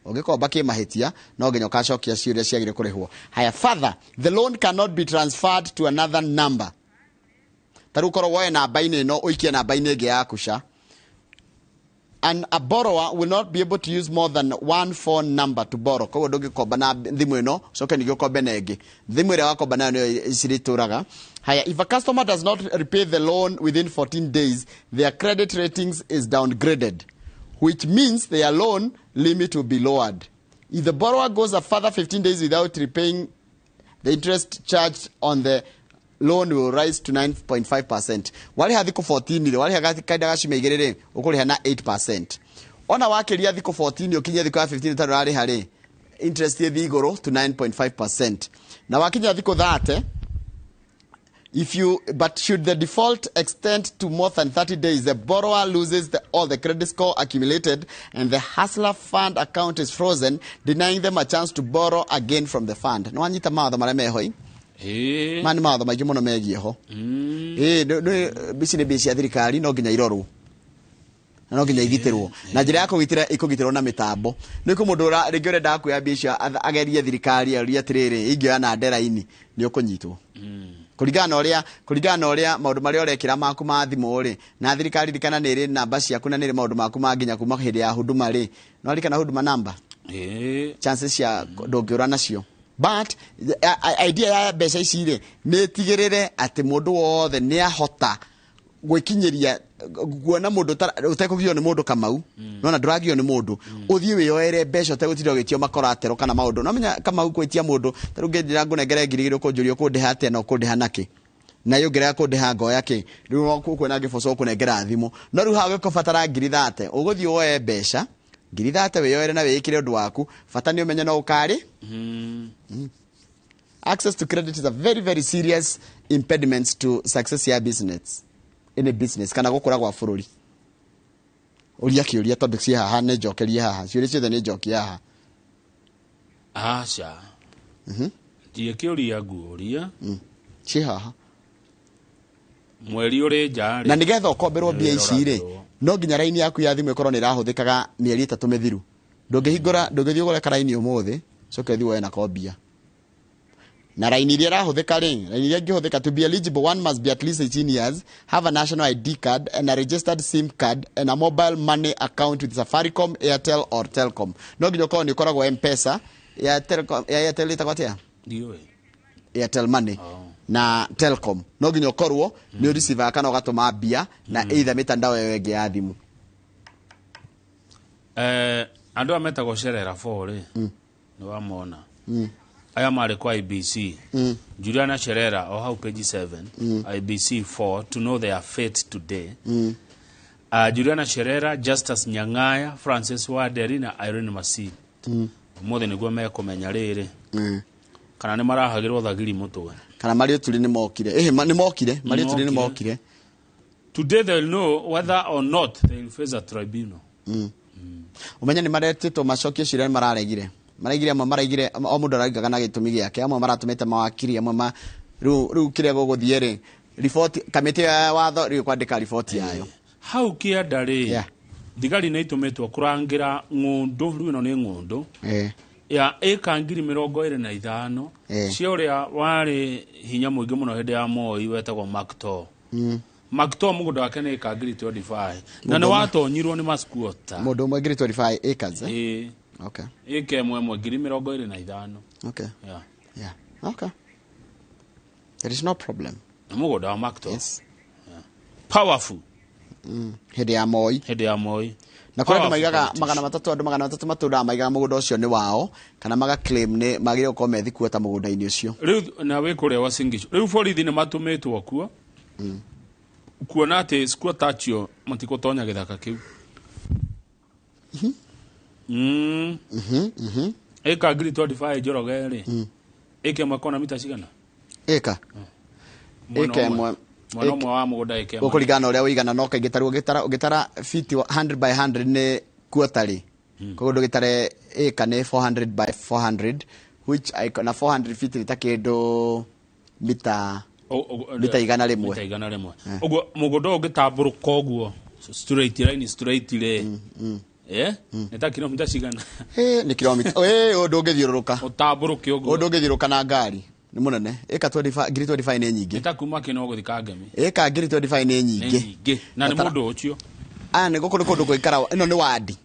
Ũngĩkomba kĩmahĩtia no nginya ũgacokia ciũria ciagĩrĩire kũrĩhwo. Haya, further, the loan cannot be transferred to another number. Ta rĩu korwo woe namba-inĩ ĩno ũikie namba-inĩ ĩngĩ yaku ca. And a borrower will not be able to use more than one phone number to borrow. Koguo ndũngĩkomba na thimũ ĩno ũcoke ningĩ ũkombe na ĩngĩ. Thimũ ĩrĩa wakomba nayo nĩyo cirĩtũraga. Haya, if a customer does not repay the loan within 14 days, their credit ratings is downgraded, which means their loan limit will be lowered. If the borrower goes a further 15 days without repaying, the interest charged on the loan will rise to 9.5%. Warĩha thikũ 14 rĩ, warĩha kahinda ga ciumia igĩrĩ rĩ, ũkũrĩha na 8%. Ona wakĩria thikũ 14 ũkinye thikũ ya 15 ũtarĩ ũrarĩha rĩ, interest ĩthiĩ igũrũ to 9.5%. Na wakinya thikũ 30, but should the default extend to more than 30 days, the borrower loses all the credit score accumulated and the Hustler Fund account is frozen, denying them a chance to borrow again from the fund. Nĩ wanyita mawatho marĩa meho i? Maya nĩ mawatho maingĩ mũno megiĩ ho. Ĩĩ, ici nĩ mbia cia thirikari, no nginya irorwo na no nginya igitĩrwo na njĩra ya kũgitĩra, ikũgitĩrwo na mĩtambo. Nĩ kũ mũndũ rĩngĩ ũrendaga kuoya mbia icio agerie thirikari aũrie atĩrĩrĩ, ingĩoya na ndera-inĩ nĩ ũkũnyitwo. Kũringana na ũrĩa, kũringana na ũrĩa maũndũ marĩa ũrekĩra maku ma thimũ rĩ, na thirikari ririkana nĩ ĩrĩ namba ciaku na nĩ ĩrĩ maũndũ maku ma nginya kuma hĩndĩ ya huduma rĩ, no ririkana huduma namba. Chances cia ndũngĩũra nacio. But idea ya mbeca ici rĩ, nĩ ĩtigĩrĩre atĩ mũndũ wothe nĩ ahota gwĩkinyĩria kuona mũndũ ũtekũgio nĩ mũndũ Kamau. Nona ndũragio nĩ mũndũ, ũthiĩ wĩyoere mbeca ũtegũtinda ũgĩtio makoratero kana maũndũ. No menya Kamau gwĩtia mũndũ ta rĩu ngĩnjĩra ngũnengere 2,000 ũkũnjũria ũkũndĩha atĩa na ũkũndĩha nakĩ, na ĩyo ũngĩrega kũndĩha ngoya kĩ, rĩu no ũkuona ngĩboco ũkũnengera thimũ. No rĩu haha ũgĩkũbatara 30,000, ũgũthiĩ woe mbeca 30,000 wĩyoere na wĩĩkĩre ũndũ waku, bata nĩ ũmenye no ũkarĩ. Access to credit is a very, very serious impediment to success ya business. Any business kana gũkũra gwa bũrũri. Ũria kĩũria tondũ ciĩ haha nĩ njokerie haha, ciũria ciothe nĩ njokie haha. Aca. Ndirĩ kĩũria nguũria. Ciĩ haha. Mweri ũrĩ nja rĩ. Na nĩgetha ũkomberwo mbia ici rĩ, Nĩũroragĩrwo. no nginya raini yaku ya thimũ ĩkorwo nĩ ĩrahũthĩkaga mĩeri 3 mĩthiru. Ndũngĩhingũra, ndũngĩthiĩ ũgũre karaini ũmũthĩ, ũcoke ũthiĩ woe nako mbia. Na raini iria ĩrahũthĩka rĩ, raini iria ĩngĩhũthĩka, to be eligible one must be at least 18 years, have a national ID card and a registered SIM card and a mobile money account with Safaricom, Airtel or Telcom. No nginya ũkorwo nĩ ũkoragwo M-Pesa ya Telcom, ya Airtel ĩtagwo atĩa? Ndiũĩ. Airtel Money. Na Telcom. No nginya ũkorwo nĩ ũreceivaga kana ũgatũma mbia na either mĩtandao ĩyo ĩngĩ ya thimũ. Andũ aya metagwo Sherera 4 rĩ, nĩ wamona. Aya marĩ kwa IBC. Juliana Cherera o hau page 7, IBC 4 to know their fate today. Juliana Cherera, Justus Nyang'aya, Francis Waderi na Irene Masit. Ũmũthĩ nĩguo mekũmenya rĩrĩ kana nĩ marahagĩrwo thagiri mũtwe. Kana marĩ ũturi nĩ mokire. Nĩ mokire, marĩ ũturi nĩ mokire. Today they'll know whether or not they'll face a tribunal. Ũmenye nĩ maretĩtwo macokie cira nĩ mararegire. Maraigire amwe maraigire o mũndũ araigaga na gĩtũmi gĩake, amwe maratũmĩte mawakiri, amwe ma rĩu kĩrĩa gũgũthiĩ rĩ, riboti kamĩtĩ ya watho rĩu kwandĩka riboti yayo. Hau kĩanda rĩ, thigari nĩ itũmĩtwo kũrangĩra ng'ũndũ, rĩu ĩno nĩ ng'ũndũ ya ĩka 25,000 cia ũrĩa warĩ hinya mũingĩ mũno hĩndĩ ya Moi wetagwo Macto. Macto mũgũnda wake nĩ ĩka 25,000 na nĩ watonyirwo nĩ maskuota. Mũndũ ũmwe 25,000 acres. Okay. Ĩka ĩmwe ĩmwe 25,000. Okay. Yeah. Yeah. Okay. There is no problem. Mũgũnda wa Macto. Yes. Yeah. Powerful. Hĩndĩ ya Moi. Hĩndĩ ya Moi. Na kũrĩ andũ maigaga 300, andũ 300 matũraga maigaga mũgũnda ũcio nĩ wao kana maga claim nĩ magĩrĩirwo gũkorwo me thikuota mũgũnda-inĩ ũcio. Rĩu na wĩ kũrĩa Uasin Gishu. Rĩu borithi nĩ matũmĩtwo kuo. Kuona atĩ squatter acio matigũtonya gĩthaka kĩu. Ĩka 25,000 Njoroge rĩ. Ĩka ĩmwe kona mita cigana? Ĩka. Ĩka ĩmwe. Mwena ũmwe wa mũgũnda ĩka ĩmwe. Gũkũringana na ũrĩa ũigana no kaingĩ tarĩu ũgĩtara feet 100 by 100 nĩ quarter rĩ. Koguo ndũgĩtare ĩka nĩ 400 by 400 which na 400 feet nĩ ta kĩndũ mita 100. Mita 100. Ũguo mũgũnda ũngĩtambũrũka ũguo straight line straight rĩ. Nĩ ta kilomita cigana? Nĩ kilomita. Ũndũ ũngĩthiũrũrũka. Ũtambũrũke ũguo. Ũndũ ũngĩthiũrũrũka na ngari. Nĩ mũnene. Ĩka 25,000 nĩ nyingĩ. Nĩ ta kuma Kĩno gũthiĩ Kangemi. Ĩka 25,000 nĩ nyingĩ. Na nĩ mũndũ ũcio. Aya nĩ gũkũ nĩ kũndũ gũikara, ĩno nĩ wadi.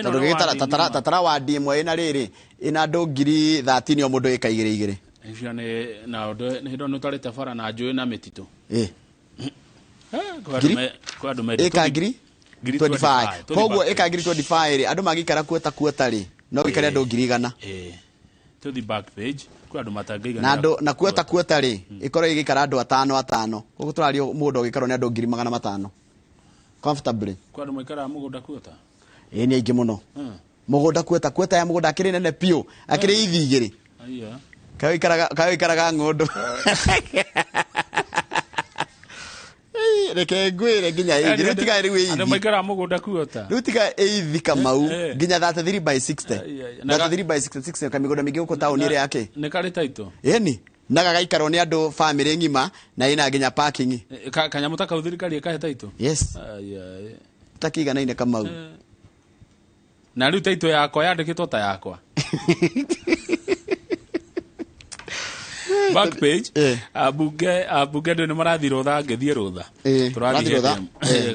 Tondũ gĩgĩtara tatara wadi ĩmwe ĩna rĩrĩ, ĩna andũ 13,000 o mũndũ ĩka igĩrĩ igĩrĩ. Icio nĩ na ũndũ nĩ hĩndĩ ĩno ũtarĩte bara na njũĩ na mĩtitũ. Ĩka 25,000. Koguo ĩka 25,000 rĩ, andũ mangĩikara kuota kuota rĩ, no gũikare andũ 100,000. To the back page kwa andũ matangĩigana. Na andũ na kuota kuota rĩ, ĩkorwo ĩgĩikara andũ atano atano. Gũkũ tũraria mũndũ ũgĩikarwo nĩ andũ 500,000. Comfortably. Kwa andũ maikaraga mũgũnda kuota? Ĩĩ nĩ aingĩ mũno. Mũgũnda kuota kuota ya mũgũnda akĩrĩ nene biũ, akĩrĩ ithi igĩrĩ. Aya. Kaĩ ũikaraga ng'ũndũ. Reke ngwĩre nginya ĩithi. Rĩu tiga rĩu ĩithi. Andũ maikaraga mũgũnda kuota. Rĩu tiga ĩithi Kamau nginya 33 by 60. 33 by 66 kamĩgũnda mĩingĩ gũkũ taũni ĩrĩa yake. Nĩ karĩ title? Ĩni. Na gagaikarwo nĩ andũ family ng'ima na ĩna nginya parking. Kanyamũ ta kau thirikari ĩkahe title? Yes. Takiganaine Kamau. Na rĩu title yakwa yandĩkĩtwo ta yakwa. Back page. Abunge andũ nĩ marathiĩ rũtha ngĩthiĩ rũtha.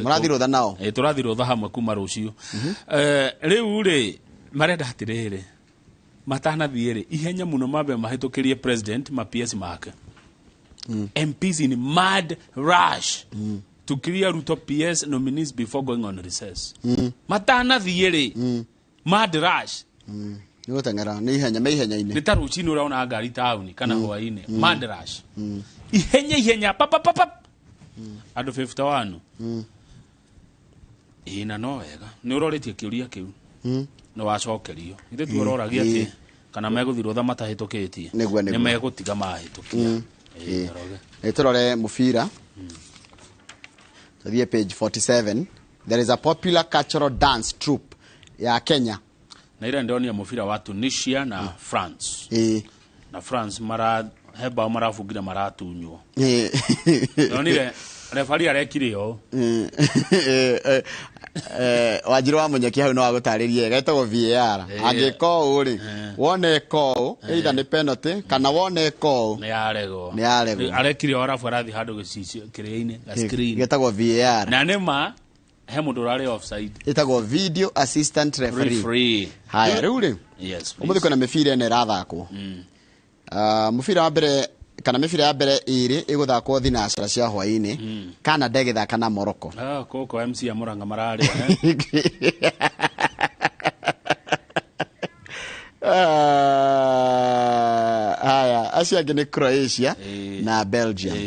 Mũrathiĩ rũtha nao. Tũrathiĩ rũtha hamwe kuma rũciũ. Rĩu rĩ marenda atĩrĩrĩ matanathiĩ rĩ ihenya mũno mambe mahĩtũkĩrie president ma PS make. MPs in mad rush to clear Ruto PS nominees before going on recess. Matanathiĩ rĩ mad rush. Nĩ gũteng'era nĩ ihenya me ihenya-inĩ. Nĩ ta rũcinĩ ũraona ngari taũni kana hwaĩ-inĩ. Mad rush. Ihenya ihenya pa pa pa pa. Andũ 51. Ĩĩ na no wega. Nĩ ũrorĩtie kĩũria kĩu. Nĩ wacokerio. Ithuĩ tuororagia atĩ kana megũthiĩ rũtha matahĩtũkĩtie. Nĩ megũtiga mahĩtũkia. Nĩ tũrore mũbira. Tũthiĩ page 47. There is a popular cultural dance troupe ya Kenya. Na ira ndonire mũbira wa Tunisia na France. Na France he bao marabungire maratunywo. Ndonire refari arekire ũũ. Wanjiru wa Munyeki hau no agũtarĩrie getagwo VAR. Angĩka ũũ rĩ, wone ĩka ũũ, either nĩ penalty kana wone ĩka ũũ. Nĩ yaregwo. Nĩ yaregwo. Arekire ũũ arabu arathiĩ handũ gĩcicio kĩrĩa-inĩ, ga screen. Getagwo VAR. Na nĩ ma he mũndũ ũrarĩ offside. Ĩtagwo video assistant referee. Haya rĩu rĩ. Yes. Ũmũthĩ kwĩna mĩbira ĩno ĩrathakwo. Mũbira wa mbere kana mĩbira ya mbere ĩrĩ ĩgũthakwo thinacara cia hwaĩ-inĩ. Canada ĩgĩthaka na Morocco. Kũkũ MC ya Murang'a mararĩa. Haya, acio angĩ nĩ Croatia na Belgium.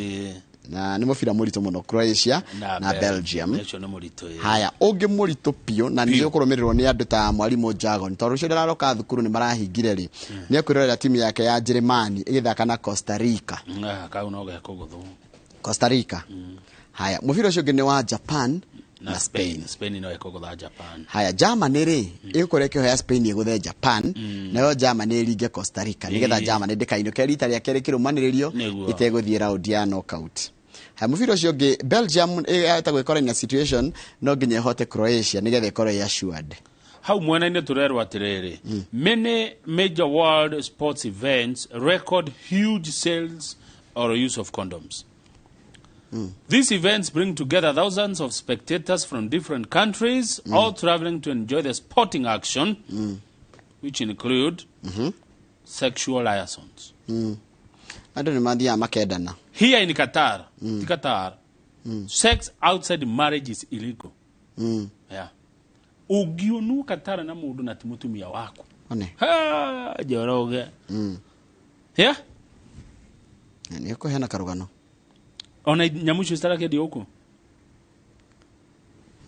Na nĩ mũbira mũritũ mũno Croatia na Belgium. Ũcio nĩ mũritũ, ĩĩ. Haya, ũngĩ mũritũ biũ na nĩ ũkũrũmĩrĩrwo nĩ andũ ta mwarimũ Jagon, tondũ ũcio ndararoka thukuru nĩ marahingire rĩ, nĩ ekwĩrorera timu yake ya Njĩrĩmani ĩgĩthaka na Costa Rica. Ah, kau no gekũgũthwo. Costa Rica. Haya, mũbira ũcio ũngĩ nĩ wa Japan na Spain. Spain no ĩkũgũtha Japan. Haya, Germany rĩ, ĩgũkorwo ĩkĩhoya Spain ĩgũthe Japan, nayo Germany ĩringe Costa Rica nĩgetha Germany ndĩkainũke rita rĩa kerĩ kĩrũmanĩrĩrio ĩtegũthiĩ round ya knockout. Haya, mũbira ũcio ũngĩ, Belgium ĩhota gwĩkora in a situation no nginya ĩhote Croatia nĩgetha ĩkorwo ĩ assured. Hau mwena-inĩ tũrerwo atĩrĩrĩ, many major world sports events record huge sales or use of condoms. These events bring together thousands of spectators from different countries, all traveling to enjoy the sporting action, which include sexual liaisons. Andũ nĩ mathiaga makendana. Here in Qatar, ti Qatar, sex outside marriage is illegal. Yeah. Ũngĩonwo Qatar na mũndũ na ti mũtumia waku. One. Ha, Njoroge. Yeah? Nĩ ũkũheana karũgano. Ona nyamũ icio citarakĩendio gũkũ?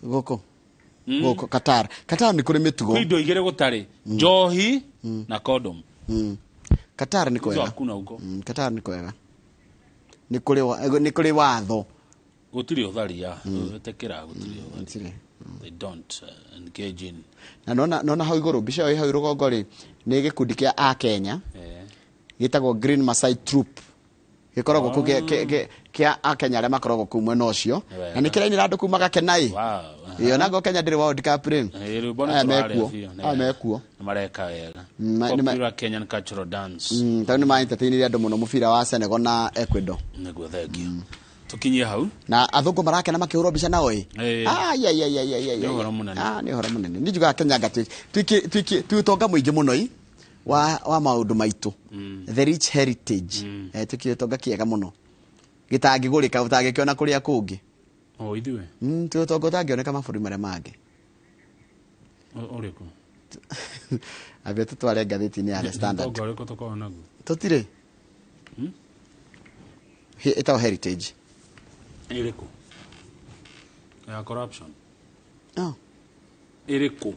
Gũkũ. Gũkũ Qatar. Qatar nĩ kũrĩ mĩtugo. Kwĩ indo igĩrĩ gũtarĩ, njohi na condom. Qatar nĩ Hizo kwega. hakuna huko. Qatar nĩ kwega. Nĩ kũrĩ watho. Gũtirĩ ũtharia, ĩtĩkĩra gũtirĩ ũtharia. They don't engage in. Na nona hau igũrũ mbica ĩyo ĩ hau rũgongo rĩ, nĩ gĩkundi kĩa a Kenya gĩtagwo Green Masai Troop. Gĩkoragwo kũu kĩa a Kenya arĩa makoragwo kũu mwena ũcio. Na nĩ kĩrainĩra andũ kuma gakena ĩ. Ĩ, ona ngo Kenya ndĩrĩ World Cup rĩ. Rwĩmbo nĩ Aya tũrarĩa mekuo. biũ, nĩ Aya mekuo. Nĩ mareka wega. Popular Kenyan cultural dance. Tondũ nĩ ma-entertainire andũ mũno mũbira wa Senegal na Ecuador. Nĩguo, thengio. Tũkinyie hau. Na athũngũ marakena makĩhũrwo mbica nao ĩ. Ĩĩ. Ai, ai, ai, ai, ai, ai, Nĩ ai. ũhoro mũnene. Ah, nĩ ũhoro mũnene. Nĩ njugaga Kenya anga twĩ ũtonga mũingĩ mũno ĩ wa maũndũ maitũ. The rich heritage. Twĩkĩ ũtonga kĩega mũno. Gĩtangĩgũrĩka, ũtangĩkĩona kũrĩa kũngĩ. O ithuĩ. Twĩ ũtonga ũtangĩoneka mabũrũri marĩa mangĩ. Ũrĩkũ? Ambia tũtware ngathĩti-inĩ ya The Standard. Ũtonga ũrĩkũ tũkoragwo naguo? Tũtirĩ. Ĩtagwo heritage. Ĩrĩkũ? Ya corruption. Oh. Ĩrĩkũ?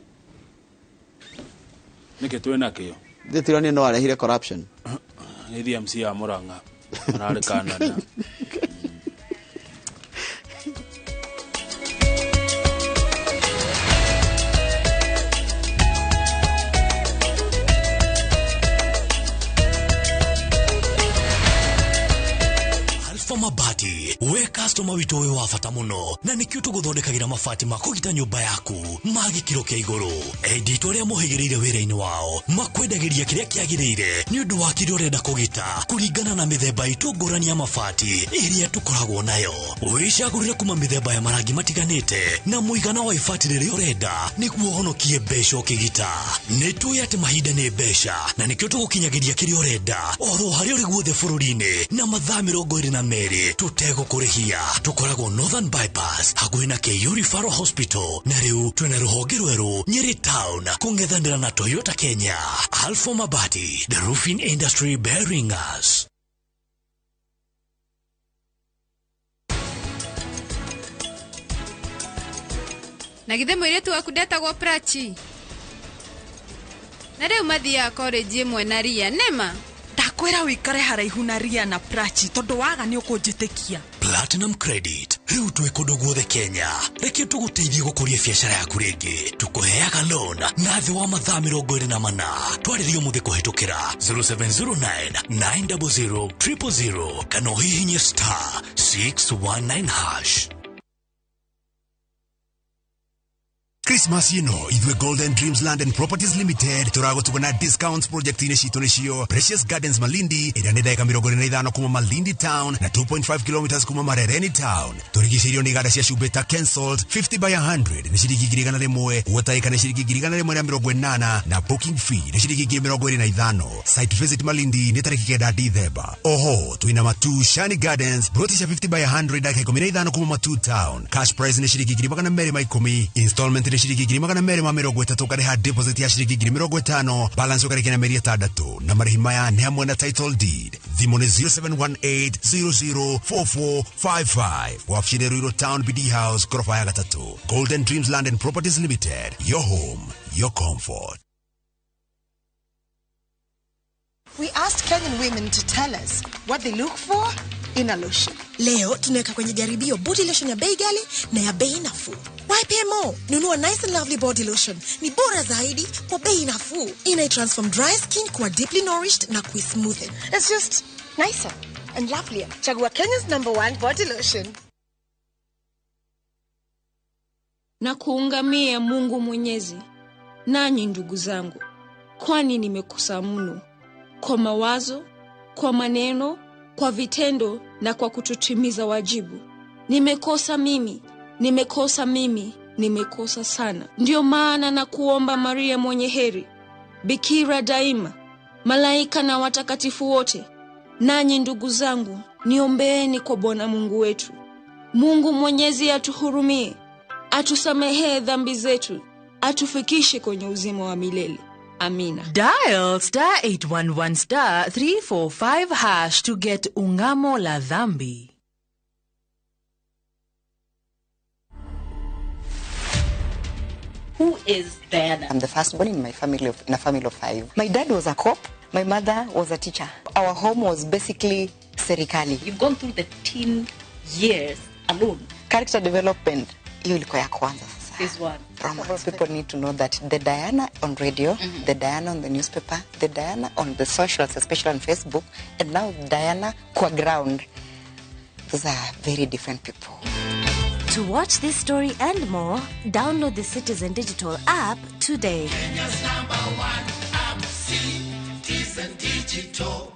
Nĩkĩ twĩ nakĩo? Thĩ no arehire corruption. Nĩ DMC ya Murang'a. Mararĩ Canada. Alpha Mabati, we customer witũ wĩ wa bata mũno, na nĩkĩo tũgũthondekagĩra mabati ma kũgita nyũmba yaku ma gĩkĩro kĩa igũrũ. Endi itũ arĩa mohĩgĩrĩire wĩra-inĩ wao makwendagĩria kĩrĩa kĩagĩrĩire nĩ ũndũ wa kĩrĩa ũrenda kũgita kũringana na mĩthemba itũ ngũrani ya mabati ĩrĩa tũkoragwo nayo. Wĩcagũrĩre kuma mĩthemba ya marangi matiganĩte na mũigana wa ibati rĩrĩa ũrenda nĩguo ũhonokie mbeca ũkĩgita. Nĩ tũĩ atĩ mahinda nĩ mbeca na nĩkĩo tũgũkinyagĩria kĩrĩa ũrenda oro harĩa ũrĩ guothe bũrũri-inĩ na mathaa 22 tũtegũkũrĩhia. Tũkoragwo Northern Bypass hakuhĩ na KU Referral Hospital, na rĩu twĩna rũhonge rwerũ Nyeri Town kũng'ethanĩra na Toyota Kenya. Alpha Mabati, the roofing industry bearing us. Na githĩ mũirĩtu waku ndetagwo Prachi? Na rĩu mathiaga college ĩmwe na Ria, nĩma? Ndakwĩra wĩikare haraihu na Ria na Prachi tondũ waga nĩ ũkũnjĩtĩkia. Platinum Credit rĩu twĩ kũndũ guothe Kenya. Reke tũgũteithie gũkũria biacara yaku rĩngĩ. Tũkũheaga loan na thĩ wa mathaa 24. Twarĩrie ũmũthĩ kũhĩtũkĩra 0709 900 000 kana ũhihinye star 619 hash. Christmas ino ithuĩ Golden Dreams Land and Properties Limited tũragũtuga na discounts project-inĩ citũ nĩcio Precious Gardens Malindi ĩrĩa nĩ ndagĩka 45 kuma Malindi Town na 2.5 kilometers kuma Marereni Town. Tũrigicĩirio nĩ iganda cia cumbĩ ta Kensalt 50 by 100 nĩ ciringi 100,000, Water nĩ ciringi 180,000 na booking fee nĩ ciringi 25,000. Site visit Malindi nĩ tarĩki 9 Dithemba. Oho twĩna Matu Shani Gardens broti cia 50 by 100 ndagĩka 15 kuma Matu Town. Cash price nĩ ciringi 210,000, installment nĩ ciringi ciringi 230,000 ũkarĩha deposit ya ciringi 50,000, balance ũkarĩkia na mĩeri 6, na marĩhi maya nĩ hamwe na title deed. Thimũ nĩ 0718004455. Wabici nĩ Ruiru Town, BD House, ghorofa ya 3. Golden Dreams Land and Properties Limited, your home, your comfort. We asked Kenyan women to tell us what they look for in a lotion. Leo tunaweka kwenye jaribio body lotion ya bei ghali na ya bei nafuu. YPMO, nunua Nice and Lovely body lotion. Ni bora zaidi kwa bei nafuu. Ina transform dry skin kuwa deeply nourished na kuismoothen. It's just nicer and lovelier. Chagua Kenya's #1 body lotion. Na kuungamia Mungu Mwenyezi, nanyi ndugu zangu, kwani nimekosa mno kwa mawazo, kwa maneno, kwa vitendo na kwa kutotimiza wajibu. Nimekosa mimi, nimekosa mimi, nimekosa sana. Ndio maana na kuomba Maria mwenye heri, Bikira daima, malaika na watakatifu wote, nanyi ndugu zangu, niombeeni kwa Bwana Mungu wetu. Mungu Mwenyezi atuhurumie, atusamehee dhambi zetu, atufikishe kwenye uzima wa milele. Amina. Dial *811 *345# to get Ungamo la Dhambi. Who is Diana? I'm the firstborn in my family in a family of 5. My dad was a cop. My mother was a teacher. Our home was basically serikali. You've gone through the teen years alone. Character development, hiyo ilikuwa ya kwanza sasa. This one. Romance. People need to know that the Diana on radio, the Diana on the newspaper, the Diana on the socials, especially on Facebook, and now Diana kwa ground. Those are very different people. To watch this story and more, download the Citizen Digital app today. Kenya's #1 app, Citizen Digital.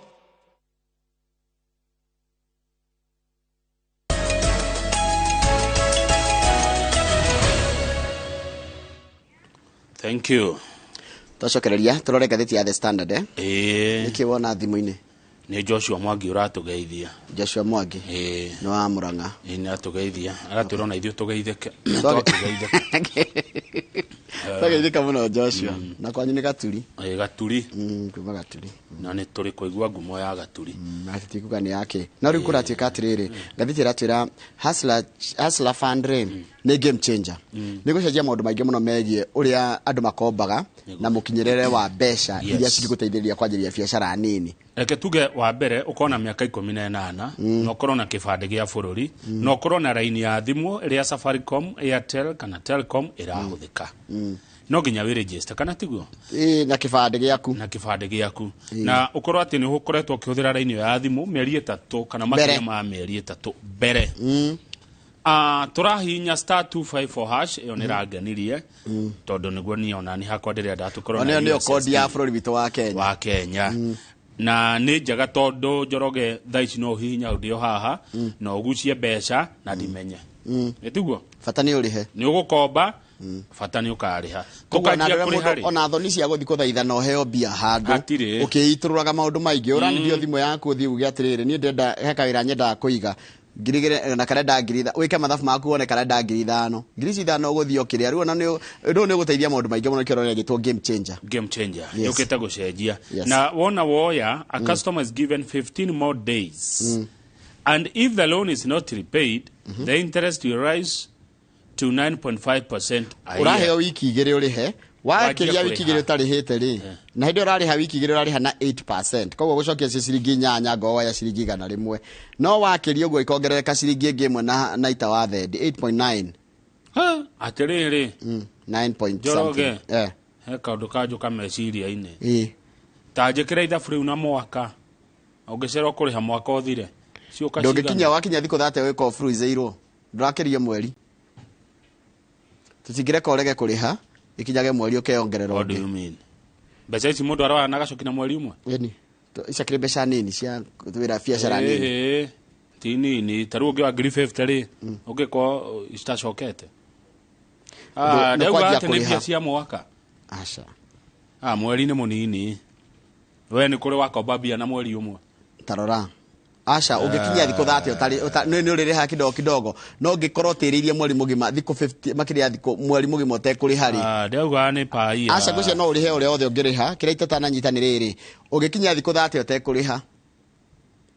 Thank you. Twacokereria turore ngathĩti ya The Standard Ĩĩ. Nĩkĩ wona thimũ-inĩ? Nĩ Joshua Mwangi ũratũgeithia. Joshua Mwangi. Ĩĩ. Nĩ wa Murang'a. Ĩĩ nĩ atũgeithia. Aratwĩra ona ithuĩ tũgeithĩke. Twageithĩka mũno Joshua. Na kwanyu nĩ Gaturi. Ĩĩ Gaturi. Kuma Gaturi. Na nĩ tũrĩ kũigua ngumo ya Gaturi. Na tũtikuga nĩ yake. No rĩu kũratuĩka atĩrĩrĩ, ngathĩti ĩratwĩra Hustler Fund rĩ nĩ game changer. Nĩ gũcenjia maũndũ maingĩ mũno megiĩ ũrĩa andũ makombaga na mũkinyĩrĩre wa mbeca iria cingĩgũteithĩrĩria kwanjĩrĩria biacara nini. Reke tuge wa mbere ukorwo na mĩaka 18 na ũkorwo na kĩbandĩ gĩa bũrũri na ũkorwo na raini ya thimũ ĩrĩa Safaricom, Airtel kana Telcom ĩrahũthĩka. No nginya wĩ register kana tiguo? Ĩĩ, na kĩbandĩ gĩaku. Na kĩbandĩ gĩaku. Na ũkorwo atĩ nĩ ũkoretwo ũkĩhũthĩra raini ĩyo ya thimũ mĩeri 3 kana makĩria ma mĩeri 3 mbere. Tũrahihinya *254# ĩyo nĩ rangenirie tondũ nĩguo niĩ ona niĩ hakwa ndĩrenda tũkorwo na nĩyo kodi ya bũrũri witũ wa Kenya. Wa Kenya. Na nĩ njega tondũ Njoroge thaa ici no ũhihinya ũndĩ o haha na ũgucie mbeca na ndimenye. Nĩ tiguo? Bata nĩ ũrĩhe. Nĩ ũgũkomba, bata nĩ ũkarĩha. Tũkanjia kũrĩha rĩ? Ona thoni cia gũthiĩ kũthaitha na ũheo mbia handũ. Ũkĩitũrũraga maũndũ maingĩ. Ũranithio thimũ yaku ũthiĩ uge atĩrĩrĩ, niĩ ndĩrenda he kawĩra nyendaga kũiga. 2,000 na karenda 5,000 wike mathabu maku wone karenda 5,000 5,000 ũgũthiĩ ũkĩrĩa rĩu ona nĩ ũndũ nĩ ũgũteithia maũndũ maingĩ mũno kĩrorĩa gĩtwo game changer. Game changer. Yũkĩte gũcenjia. Na wona woya a customer is given 15 more days. And if the loan is not repaid, the interest will rise to 9.5% a year. Ũraheo wiki 2 ũrĩhe. Wakĩria wiki 2 ũtarĩhĩte rĩ, na hĩndĩ ũrarĩha wiki 2 ũrarĩha na 8%. Koguo gũcokia ci ciringi 8 ngoa ya ciringi 100. No wakĩria ũguo ikongerereka ciringi ĩngĩ ĩmwe na ita wa thendi 8.9. Atĩrĩrĩ. 9 point something. He kaũndũ kanjũka meciria-inĩ. Ta njĩkĩra ithabu rĩu na mwaka. Ũngĩcererwo kũrĩha mwaka ũthire. Ciũka cigana. Ndũngĩkinya wakinya thikũ 30 wĩko freezeirwo. Ndũrakĩria mweri. Tũtingĩreka ũrege kũrĩha. Ikinyage mweri ũkeyongerera ũngĩ. What do you mean? Mbeca ici mũndũ aroya na agacokia na mweri ũmwe? Ĩni. Ici mbeca nini cia wĩra biacara nini. Ti nini. Ta rĩu ũngĩoya 50,000 rĩ, ũngĩkorwo citacokete. Ndauga atĩ nĩ mbia cia mwaka. Aca. Mweri nĩ mũnini. We nĩ kũrĩ wakomba mbia na mweri ũmwe. Ta rora. Aca ũngĩkinyia thikũ 30 ũtarĩ nĩ ũrĩrĩhaga kidogo kidogo, no ũngĩkorwo ũtĩrĩirie mweri mũgima thikũ 50, makĩria ya thikũ mweri mũgima ũtekũrĩha rĩ. Ah, ndauga nĩ paia. Aca, ngwĩciria no ũrĩhe ũrĩa wothe ũngĩrĩha. Kĩrĩa itatananyita nĩ rĩrĩ, ũngĩkinyia thikũ 30 ũtekũrĩha,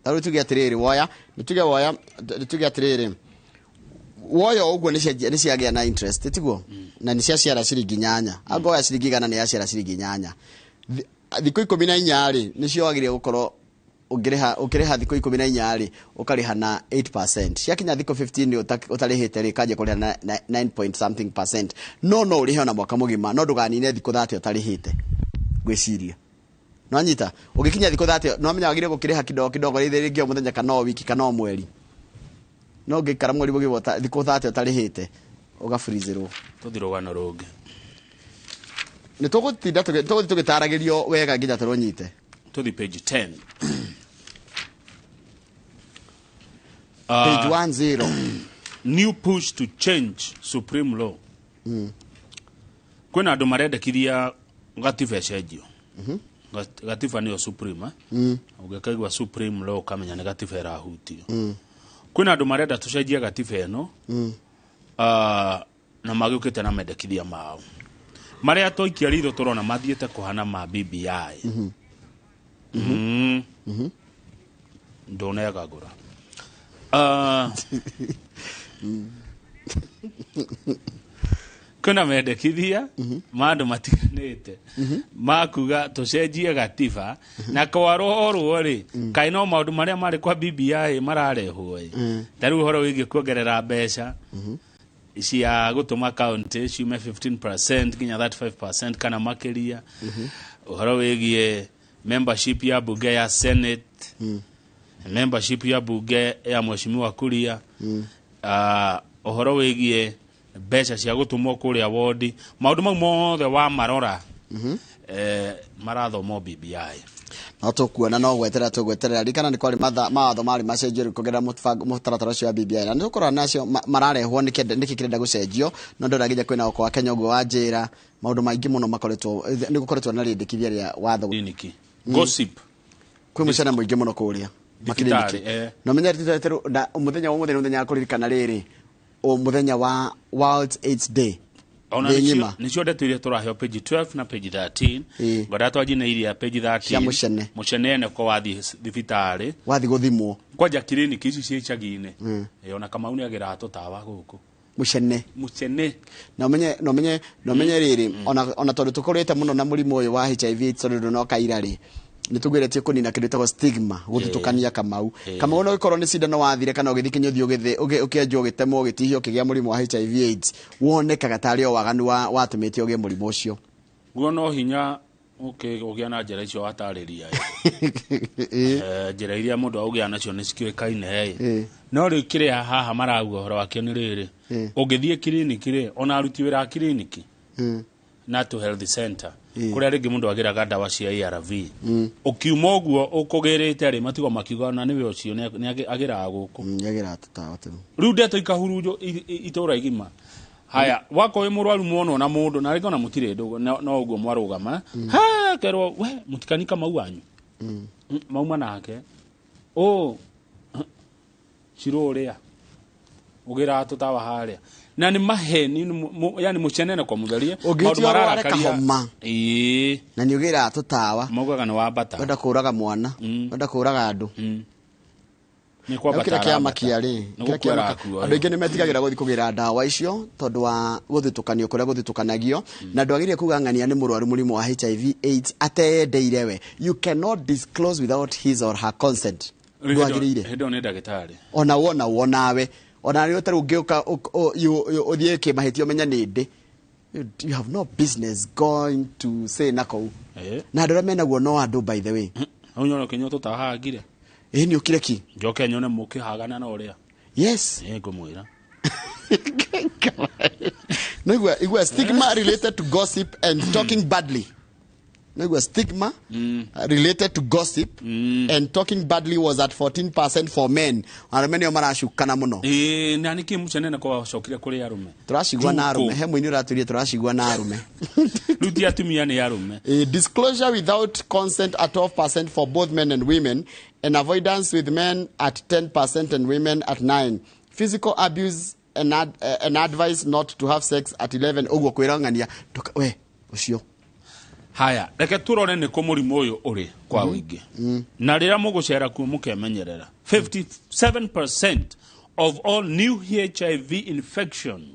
ta rĩu tuge atĩrĩrĩ, woya nĩ tuge, woya nĩ tuge atĩrĩrĩ, woya o ũguo nĩ ciagĩa na interest, tiguo? Na nĩ ciaciara ciringi 8. Angĩkorwo woya ciringi 100, nĩ yaciara ciringi 8. Thikũ 14 rĩ, nĩcio wagĩrĩire gũkorwo ũngĩrĩha. Ũkĩrĩha thikũ 14 rĩ, ũkarĩha na 8%. Ciakinya thikũ 15 ũtarĩhĩte rĩ, kanjia kũrĩha na 9 point something percent. No ũrĩhe ona mwaka mũgima, no ndũganine thikũ 30 ũtarĩhĩte. Ngwĩciria nwanyita, ũngĩkinya thikũ 30, nwamenya wagĩrĩire gũkĩrĩha kidogo kidogo, rĩngĩ rĩngĩ o mũthenya kana o wiki kana o mweri, no ũngĩikara mweri mũgima thikũ 30 ũtarĩhĩte, ũgaburizĩrwo. Tũthi rũgano rũngĩ. Nĩ tũgũtinda tũgũthiĩ tũgĩtaragĩrio wega nginya tũrũnyite. Tũthi page 10. Page 10. New push to change supreme law. Kwĩna andũ marendekithia gatiba ĩcenjio. Gatiba nĩyo supreme, eh? Ũngĩkaigua supreme law, ũkamenya nĩ gatiba ĩrahutio. Kwĩna andũ marenda tũcenjie gatiba ĩno. Na magĩũkĩte na mendekithia mao marĩa twaikia ritho tũrona mathiĩte kũhana ma BBI. Ndũnegagũra. Kwĩna mendekithia ma andũ matiganĩte makuga tũcenjie gatiba, na kwarorwo rĩ, kaĩ no maũndũ marĩa marĩ kwa BBI mararehwo ĩ. Ta rĩu ũhoro wĩgiĩ kuongerera mbeca cia gũtũma county ciume 15% nginya 35% kana makĩria, ũhoro wĩgiĩ membership ya bunge ya Senate, membership ya bunge ya Mheshimiwa Kuria, ũhoro wĩgiĩ mbeca cia gũtũmwo kũrĩa wodi. Maũndũ mau mothe wa marora, marathomwo BBI. No tũkuona, no gweterera tũgweterera. Ririkana nĩ kwarĩ mawatho marĩ macenjio rĩu kũgerera mũtaratara ũcio wa BBI, na nĩ tũkũrora nacio mararehwo nĩkĩ kĩrenda gũcenjio. No ndona nginya kwĩna oko wa Kenya ũguo wa njĩra maũndũ maingĩ mũno makoretwo, nĩ gũkoretwo na rĩendekithia rĩa watho. Kliniki. Gossip. Kwĩ mũcene mũingĩ mũno kũrĩa Thibitarĩ, makiriniki. Na ũmenye na mũthenya wa ũmũthĩ nĩ mũthenya wa kũririkana rĩrĩ, o mũthenya wa World AIDS Day ona thĩ nĩcio ng'ima. Nĩcio ndeto iria tũraheo page 12 na page 13. Ngwenda twanjie na iria page 13. Cia mũcene. Mũcene ko wathiĩ thibitarĩ, wathiĩ gũthimwo, kwanja kiriniki ici ciĩ icagi-inĩ. Ona Kamau nĩ agĩraga tũtawa gũkũ. Mũcene. Mũcene. Na ũmenye rĩrĩ, ona tondũ tũkũrĩte mũno na mũrimũ ũyũ wa HIV AIDS, tondũ ndũnoka ira rĩ, nĩ tũgwĩrĩtie kũnina kĩndũ gĩtagwo stigma, gũthutũkania. Kamau, Kamau, no gĩkorwo nĩ cindano wathire kana ũgĩthiĩ kĩnyũthi, ũkĩenjwo, ũgĩtemwo, ũgĩtihio, ũkĩgĩa mũrimũ wa HIV AIDS, wonekaga tarĩ o waganu watũmĩte ũgĩe mũrimũ ũcio. Guo no hinya ũkĩgĩa na njĩra icio watarĩria. Njĩra iria mũndũ aũgĩa nacio nĩ cikĩũĩkaine ĩ. No rĩu kĩrĩa haha marauga ũhoro wakĩo nĩ rĩrĩ, ũngĩthiĩ kiriniki rĩ, ona aruti wĩra a kiriniki na to health center, kũrĩa rĩngĩ mũndũ agĩraga ndawa cia ARV, ũkiuma ũguo ũkũgĩrĩte rĩ, matigwo makiuga ona nĩwe ũcio nĩ agĩraga gũkũ. Nĩagĩraga tũtawa tũu. Rĩu ndeto ikahurunjwo itũra igima. Haya, wakorwo wĩ mũrwaru mũno na mũndũ na rĩngĩ ona mũtirĩ ndũgũ, no ũguo mwarũgama ha kerwo we mũtikani Kamau wanyu. Mauma nake ũ cirũrĩa ũgĩraga tũtawa harĩa, na nĩ maheni nĩ yani mũcenene kwa mũtherie. Ũngĩtua ũrware kahoma ĩĩ na nĩ ũgĩraga tũtawa, maugaga nĩ wambata. Wenda kũraga mwana, wenda kũraga andũ. Nĩ kwambata. Kĩrĩa kĩamakia rĩ, Nĩ kĩrĩa gũkua kĩamakia, arakua. andũ aingĩ nĩ metigagĩra gũthiĩ kũgĩra ndawa icio tondũ wa gũthutũkanio kũrĩa gũthutũkanagio, na ndwagĩrĩire kuga ng'ania nĩ mũrwaru mũrimũ wa HIV AIDS ateyendeire we. You cannot disclose without his or her consent. Ndwagĩrĩire. Hĩndĩ ĩyo nĩ ndagĩtarĩ. Ona wona wonawe, ona rĩo tarĩu ũngĩũka ũthiĩ kĩmahĩtia ũmenye nĩ ndĩ, you have no business going to say na kũu. Na andũ arĩa menaguo no andũ, by the way. Hau nyone ũkĩnyua tũtawa hangire. Ĩ nĩ ũkire ki. Njoke nyone mũkĩhagana na ũrĩa. Yes. Ĩ ngũmwĩra. No igua stigma related to gossip and talking badly. Nĩguo stigma related to gossip and talking badly was at 14% for men. Arũme nĩo maracukana mũno. Ĩĩ, na nĩkĩ mũcenene ko wacokire kũrĩ arũme? Tũracigua na arũme. Njuko. He mũini ũratũria tũracigua na arũme. Rĩu ti atumia, nĩ arũme. Disclosure without consent at 12% for both men and women, and avoidance with men at 10% and women at 9. Physical abuse and advice not to have sex at 11. Ũguo kwĩrang'ania we ũcio. Haya, reke turore nĩ kũ mũrimũ ũyũ ũrĩ kwa ũingĩ, na rĩrĩa mũgũcera kuo mũkemenyerera. 57% of all new HIV infections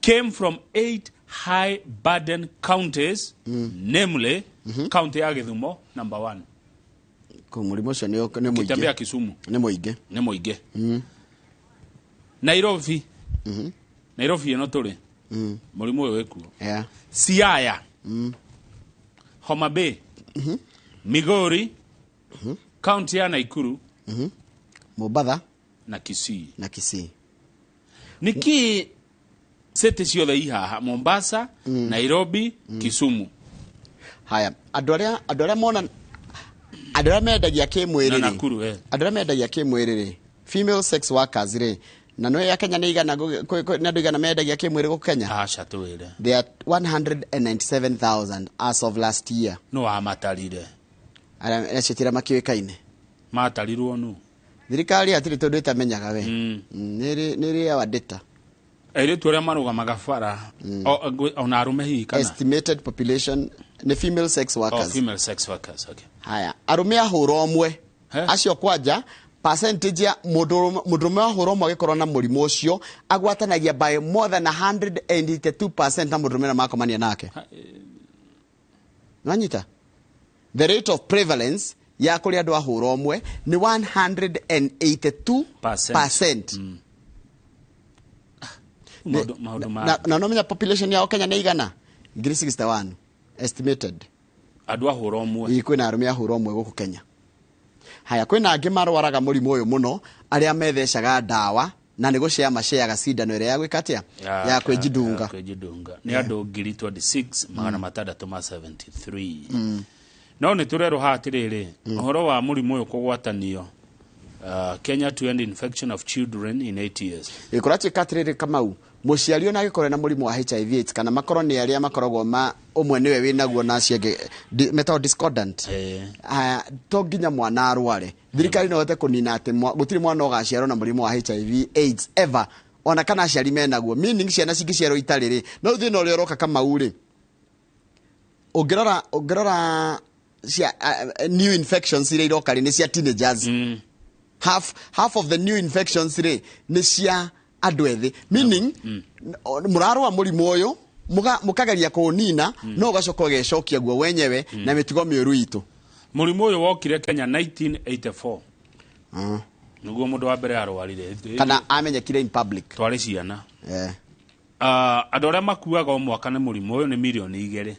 came from eight high burden counties, namely county ya Gĩthumo number one. Kũ mũrimũ ũcio nĩ Gĩtembea mũingĩ. Kisumu. Nĩ mũingĩ. Nĩ mũingĩ. Nairobi, Nairobi ĩno tũrĩ, mũrimũ ũyũ wĩkuo. Siaya, Homa Bay, Migori, county ya Naikuru, Mombatha na Kisii. Na Kisii. Nĩkĩ city ciothe i haha? Mombasa, Nairobi, Kisumu. Haya, andũ arĩa mona andũ arĩa mendagia kĩmwĩrĩ Na rĩ, Nakuru, eh. andũ arĩa mendagia kĩmwĩrĩ rĩ, female sex workers rĩ, na nĩ ya Kenya nĩ igana nĩ andũ igana mendagia kĩmwĩrĩ gũkũ Kenya? Aca, twĩre. They are 197,000 as of last year. No wamatarire? Arĩa acio tira makĩũĩkaine. Matarirwo nũ? Thirikari hatirĩ tondũ ĩtamenyaga we. Nĩ ĩrĩ our data. Airĩtu arĩa marũgamaga bara, ona arũme hihi, kana? Estimated population nĩ female sex Oh, workers. female sex workers, okay. Haya, arũme ahũra ũmwe acio kwanja percentage ya mũndũrũme wahũra ũmwe agĩkorwo na mũrimũ ũcio agwatanagia by more than 182% na mũndũrũme ũrĩa makomania nake. Nwanyita the rate of prevalence ya kũrĩ andũ ahũra ũmwe nĩ 182%. Maũndũ ma Na nomenya population yao Kenya nĩ igana 61 estimated. Andũ ahũra ũmwe. Ĩĩ, kwĩna arũme ahũra ũmwe gũkũ Kenya. Haya, kwĩna angĩ marwaraga mũrimũ ũyũ mũno, arĩa methecaga ndawa na nĩ gũcea maceaga cindano ĩrĩa ya gwĩka atĩa, ya kwĩjidunga. Ya kwĩjidunga nĩ andũ 26,673. No nĩ tũrerwo haha atĩrĩrĩ, ũhoro wa mũrimũ ũyũ kũgwatanio, Kenya to end infection of children in 8 years. Ĩ, kũratuĩka atĩrĩrĩ, Kamau, mũciari ona angĩkorwo na mũrimũ wa HIV AIDS, kana makorwo nĩ arĩa makoragwo ma ũmwe nĩwe wĩnaguo na acio angĩ metagwo discordant. Haya, to nginya mwana arware. Thirikari no ĩhote kũnina atĩ gũtirĩ mwana ũgaciarwo na mũrimũ wa HIV AIDS ever, ona kana aciari menaguo, meaning ciana cingĩciarwo itarĩ rĩ, no thĩna ũrĩa ũroka, Kamau, rĩ, ũngĩrora cia new infections iria iroka rĩ, nĩ cia teenagers. Half of the new infections rĩ, nĩ cia andũ ethĩ, meaning mũrarũa mũrimũ ũyũ mũkageria kũũnina, no ũgacoka ũgecokia guo wenyewe na mĩtugo mĩũru itũ. Mũrimũ ũyũ wokire Kenya 1984, nĩguo mũndũ wa mbere arwarire. Kana amenyekire in public. Twarĩ ciana. Andũ arĩa makuaga o mwaka nĩ mũrimũ ũyũ nĩ mirioni 2.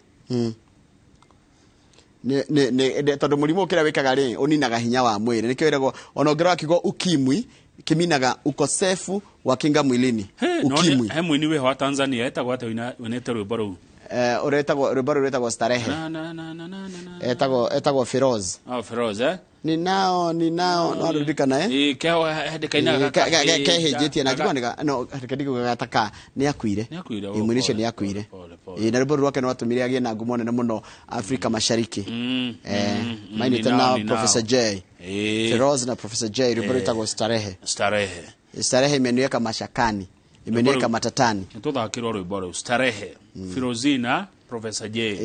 Nĩ tondũ mũrimũ kĩrĩa wĩkaga rĩ, ũninaga hinya wa mwĩrĩ. Nĩkĩo ĩragwo ona ũngĩrora kiugo ukimwi kiminaga ukosefu wa kinga mwilini. No Ukimwi. He mũini wĩho wa Tanzania etagwo atĩa ũinĩte rwĩmbo rũu? Ũretagwo rwĩmbo rũu rwĩtagwo Starehe. Na, na, na, na, na, na, na. Etagwo Feroz. Oh, Feroz, eh? Ninao no rũririkana, eh? Ĩ, keho hĩndĩ kainaga. Kehĩnjĩtie na njigua nĩga no reke ndikuga gataka nĩ akuire. Nĩ akuire, Ĩ, mũini ũcio nĩ akuire. Ĩ, na rwĩmbo rũu rwake nĩ rwatũmire agĩe na ngumo nene mũno Afrika Mashariki. Mainĩte Ninao, na ninao. Professor J. Feroz na Professor J, rwĩmbo rwĩtagwo Starehe. Starehe. Starehe imeniweka mashakani, imeniweka matatani. Nĩ tũthakĩrwo rwĩmbo rũu Starehe, Firozina Professor J.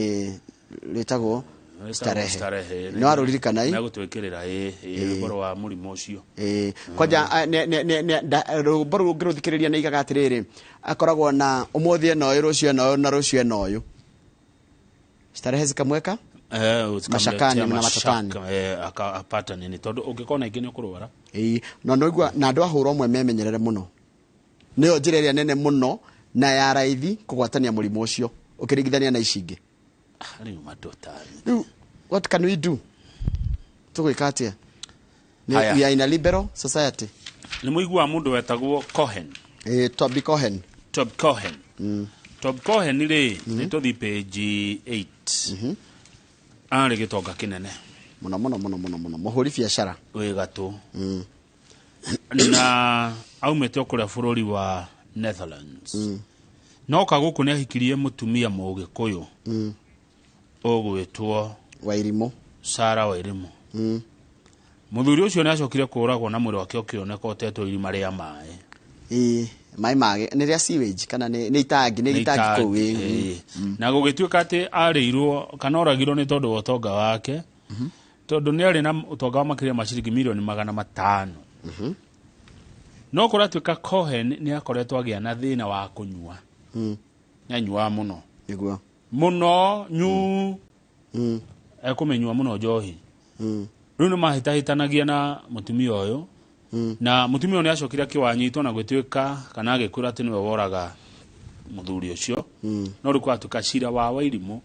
Rwĩtagwo Starehe. Starehe. Nĩ warũririkana, ĩ? Megũtwĩkĩrĩra, ĩ, rwĩmbo rwa mũrimũ ũcio. Ĩ, kwanja rwĩmbo rũu ũngĩrũthikĩrĩria nĩ igaga atĩrĩrĩ, akoragwo na ũmũthĩ ena ũyũ, rũciũ ena ũyũ, na rũciũ ena ũyũ. Starehe zikamweka Zikamletea mashakani na matatani. Mashaka, akapata nini, tondũ ũngĩkorwo na ingĩ nĩ ũkũrwara. Ĩĩ, na noigua na andũ ahũra ũmwe memenyerere mũno, nĩyo njĩra ĩrĩa nene mũno na ya raithi kũgwatania mũrimũ ũcio ũkĩringithania na ici ingĩ. Rĩu matũtari. Rĩu what can we do? Tũgwĩka atĩa? Haya. We are in a liberal society. Nĩ mũiguaga mũndũ wetagwo Cohen? Toby Cohen. Tob Cohen. Tob Cohen rĩ, nĩ tũthi page 8. Arĩ gĩtonga kĩnene mũno mũno mũno mũno mũno, mũhũri biacara wĩ gatũ na aumĩte o kũrĩa bũrũri wa Netherlands. No ka gũkũ nĩ ahikirie mũtumia mũgĩkũyũ ũgwĩtwo Wairimũ, Sara Wairimũ. Mũthuri ũcio nĩ acokire kũragwo na mwĩrĩ wake ũkĩoneka ũtetwo irima rĩa maĩ. Ĩĩ, maĩ mage nĩ rĩa sewage kana nĩ itangi, nĩ itangi kũu, ĩĩ. Na gũgĩtuĩka atĩ arĩirwo kana oragirwo nĩ tondũ wa ũtonga wake, tondũ nĩ arĩ na ũtonga wa makĩria ma ciringi mirioni 500. No kũratuĩka Cohen nĩ akoretwo agĩa na thĩna wa kũnyua. Nĩ anyuaga mũno. Nĩguo. Mũno nyu. Ekũmĩnyua mũno njohi. Rĩu nĩ mahĩtahĩtanagia na mũtumia ũyũ. Na mũtumia ũyũ nĩ acokire akĩwanyitwo na gwĩtuĩka kana agĩkwĩra atĩ nĩwe woraga mũthuri ũcio. No rĩu kwatuĩka cira wa Wairimũ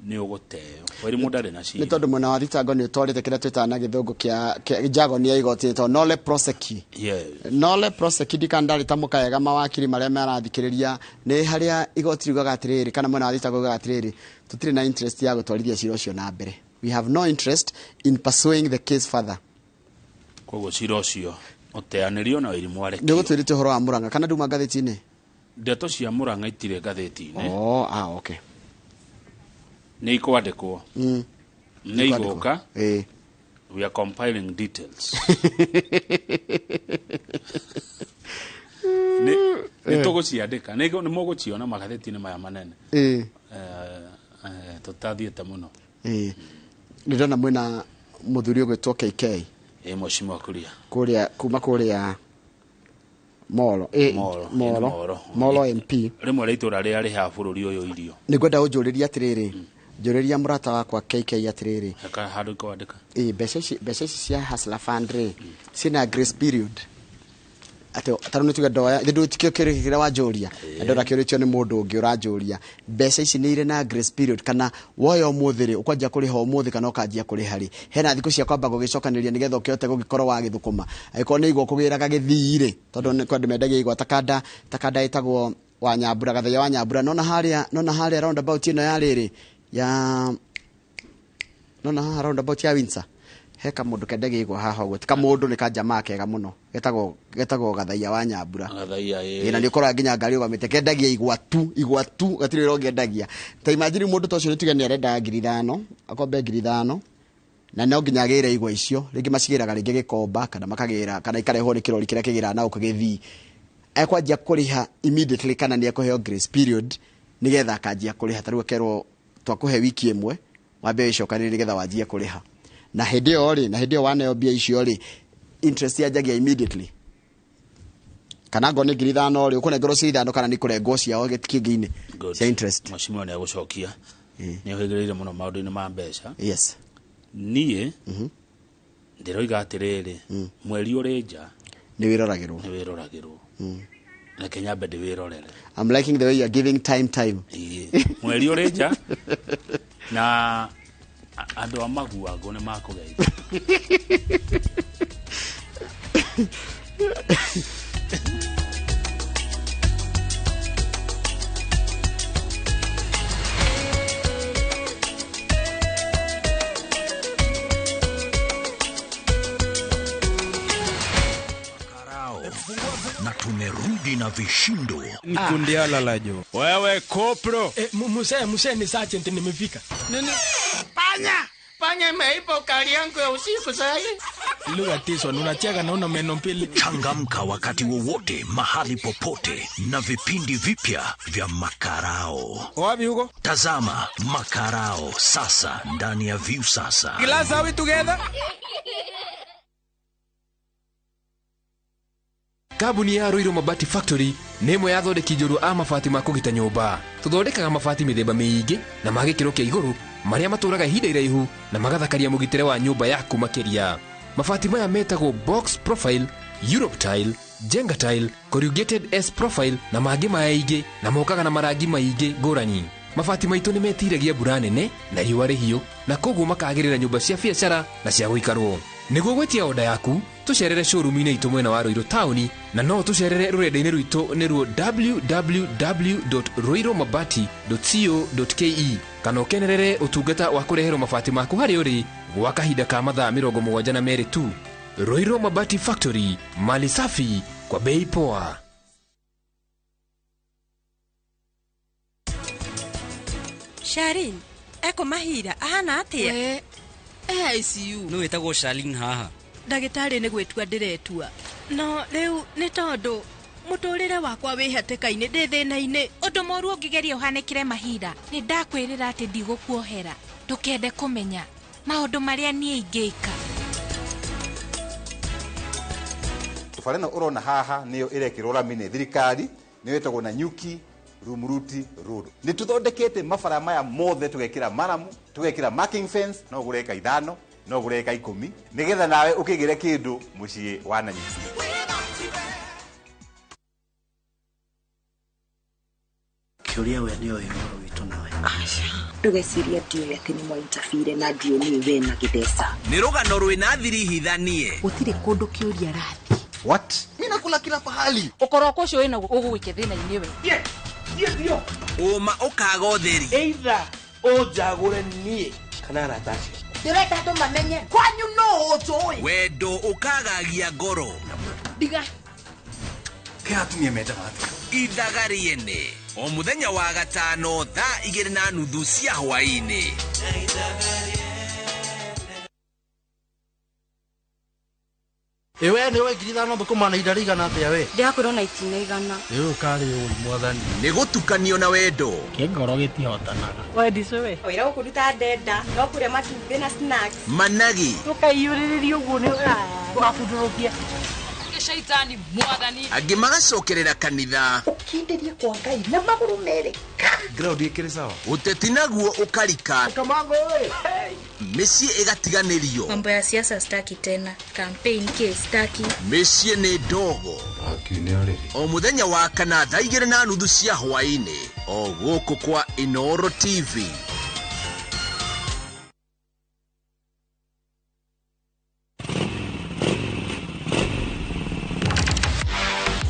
nĩ ũgũteo. Wairimũ ndarĩ na cira. Nĩ tondũ mwena wa thitango nĩ ũtwarĩte kĩrĩa twĩtaga na gĩthũngũ kĩa jargon ya igoti ĩtagwo nolle prosequi. Yes. Nolle prosequi ndikana ndarĩ ta mũkaega mawakiri marĩa marathikĩrĩria, nĩ harĩa igoti riugaga atĩrĩrĩ kana mwena wa thitango ugaga atĩrĩrĩ, tũtirĩ na interest ya gũtwarithia cira ũcio na mbere. We have no interest in pursuing the case further. Koguo cira ũcio ũteanĩrio na Wairimũ arekio. Nĩ ũgũtwĩrĩte ũhoro wa Murang'a kana nduma ngathĩti-inĩ? Ndeto cia Murang'a itirĩ ngathĩti-inĩ. Oh, ah, okay. Nĩ ikwandĩkwo. Nĩ igũka. Ĩĩ. We are compiling details. Nĩ tũgũciandĩka. Nĩ mũgũciona magathĩti-inĩ maya manene. Ĩĩ. Tũtathiĩte mũno. Ĩĩ. Nĩ ndona mwĩna mũthuri ũgwĩtwo KK. Ĩĩ, Mheshimiwa Kuria. Kũrĩa kuma kũrĩa Molo. Molo. Molo. Molo. Molo MP. Rĩmwe rĩa itũra rĩrĩa rĩheaga bũrũri ũyũ irio. Nĩ ngwenda ũnjũrĩrie atĩrĩrĩ. Njũrĩria mũrata wakwa KK atĩrĩrĩ. Heka handũ kwandĩka. Ĩĩ, mbeca ici cia Hustler Fund rĩ, ciĩna grace period. Atĩ tarĩu nĩ tuge ndoya, ndũ tikĩo kĩũria kĩrĩa wanjũria. Na ndona kĩũrĩtio nĩ mũndũ ũngĩ ũranjũria. Mbeca ici nĩ irĩ na grace period kana woya ũmũthĩ rĩ, ũkwanjia kũrĩha ũmũthĩ kana ũkanjia kũrĩha rĩ. Hena thikũ cia kwamba gũgĩcokanĩrĩria nĩgetha ũkĩhote gũgĩkorwo wagĩthũkũma. Angĩkorwo nĩ igwa ũkũgĩraga gĩthii rĩ, tondũ nĩ kwandũ mendagia igwa ta kanda ĩtagwo wa Nyambura, Gathaiya wa Nyambura. Nona harĩa roundabout ĩno ya rĩrĩ, ya nona haha roundabout ya Windsor. He kamũndũ kendagia igwa haha ũguo. Ti kamũndũ, nĩ kajamaa kega mũno. Getagwo Gathaiya wa Nyambura. Gathaiya, ĩĩ. Ĩĩ, na nĩ ũkoraga nginya ngari ũgamĩte. Kendagia igwa tu, igwa tu, gatirĩ wĩra ũngĩendagia. Ta imagine mũndũ ta ũcio nĩ tuge nĩ arenda 5,000, akombe 5,000, na no nginya agĩre igwa icio. Rĩngĩ macigĩraga rĩngĩ gĩkomba, kana makagĩra, kana ikarehwo nĩ kĩrori kĩrĩa kĩgĩraga na gũkũ gĩthii. Ekwanjia kũrĩha immediately kana nĩ ekũheo grace period nĩgetha akanjia kũrĩha. Ta rĩu akerwo twakũhe wiki ĩmwe, wambe wĩcokanĩrĩrie nĩgetha wanjie kũrĩha. Na hĩndĩ ĩyo rĩ, na hĩndĩ ĩyo waneo mbia icio rĩ, interest yanjagia immediately. Kana ngorwo nĩ 5,000 rĩ, ũkũnengerwo cia 5 kana nĩ kũrengwo ciao kĩngĩ-inĩ cia interest. Mheshimiwa nĩ agũcokia. Nĩ ũhĩgĩrĩire mũno maũndũ-inĩ ma mbeca. Yes. Niĩ ndĩroiga atĩrĩrĩ, mweri ũrĩ nja nĩ wĩroragĩrwo. Nĩ wĩroragĩrwo. Reke nyambe ndĩwĩrorere. I'm liking the way you are giving time. Ĩĩ. Mweri ũrĩ nja na andũ a maguangũ nĩ makũgeithia. Na tumerudi na vishindo. Nikundiala la jo. Wewe kopro. Muse ni sergeant nimefika. Nini? Panya! Panya imeiba ukali yangu ya usiku sasa. Lugha tiswa, unacheka na una meno mbili. Changamka wakati wowote, mahali popote na vipindi vipya vya Makarao. Wapi huko? Tazama Makarao sasa ndani ya Viusasa. Glass, are we together? Kambuni ya Ruiru Mabati Factory nĩ ĩmwe ya athondeki njorua a mabati ma kũgita nyũmba. Tũthondekaga mabati mĩthemba mĩingĩ na ma gĩkĩro kĩa igũrũ marĩa matũraga ihinda iraihu na magathakaria mũgitĩre wa nyũmba yaku makĩria. Mabati maya metagwo box profile, Europe tile, Jenga tile, corrugated S profile na mangĩ maingĩ na mokaga na marangi maingĩ ngũrani. Mabati maitũ nĩ metiragia mbura nene na riũa rĩhiũ na koguo makagĩrĩra nyũmba cia biacara na cia gũikarwo. Nĩguo gwĩtia oda yaku, tũcerere showroom-inĩ itũ mwena wa Ruiru taũni, na no tũcerere rũrenda-inĩ rwitũ nĩruo www.ruirumabati.co.ke, kana ũkenerere ũtungata wa kũreherwo mabati maku harĩa ũrĩ gwa kahinda ka mathaa 72 tu. Ruiru Mabati Factory, mali safi kwa bei poa. Sharin, eko mahira ahana atia? We, e ICU. Nũ wĩtagwo Charlene haha? Ndagĩtarĩ nĩ gwĩtua ndĩretua. No rĩu nĩ tondũ mũtũrĩre wakwa wĩ hatĩka-inĩ, ndĩ thĩna-inĩ. Ũndũ mũru ũngĩgeria ũhanĩkĩre Mahira, nĩ ndakwĩrĩra atĩ ndigũkuohera. Ndũkende kũmenya maũndũ marĩa niĩ ingĩka. Bara ĩno ũrona haha nĩyo ĩrekĩrwo rami nĩ thirikari, nĩyo ĩtagwo Nanyuki Rumuruti Road. Nĩ tũthondekete mabara maya mothe, tũgekĩra maramu, tũgekĩra marking fence, no ũgũre eka 5, no ũgũre eka 10, nĩgetha nawe ũkĩgĩre kĩndũ mũciĩ wa Nanyuki. Kĩũria we nĩoĩ ũhoro witũ nawe. Aca. Ndũgecirie ndiũĩ atĩ nĩ mwaintabire na ndiũĩ nĩũĩ we na Gĩtheca. Nĩ rũgano rwĩna thiri hithanie. Gũtirĩ kũndũ kĩũria arathiĩ. What? Mimi nakula kila pahali. Ũkoroko ũcio wĩna ũgũgũikia thĩna-inĩ we. Ũma ũkaga ũtheri. Either ũnjagũre niĩ kana arata acio. Ndĩrenda andũ mamenye kwanyu no ũnjũĩ. Wendo ũkagagia ngoro. Ndiga. Kĩ atumia metaga atĩa? Ithaga rĩene o mũthenya wa gatano thaa 2:30 cia hwaĩ-inĩ. Ĩwe nĩ ũĩ 5,000 thũkũma na ihinda rĩigana atĩa we? Ndĩrakwĩrwo na itina 100. Ĩ ũkarĩ ũi mwathani. Nĩ gũtukanio na wendo. Kĩngoro gĩtihotanaga. Wendicũ we. Wĩra gũkũruta ndenda no kũrĩa matumbĩ na snacks. Managi. Tũkaiyũrĩrĩria ũguo nĩ ũgabundũrũkia. Shaitani mwathani. Angĩ magacokerera kanitha. Ũkindĩrie kwa Ngai na magũrũ merĩ. Ground ĩkĩrĩ sawa. Ũteti naguo ũkarika. Kamango ĩ. Mĩciĩ ĩgatiganĩrio. Mambo ya siasa staki tena. Campaign ke staki. Mĩciĩ nĩ ndogo. O mũthenya wa kana thaa 2:30 cia hwaĩ-inĩ o gũkũ kwa Inooro TV.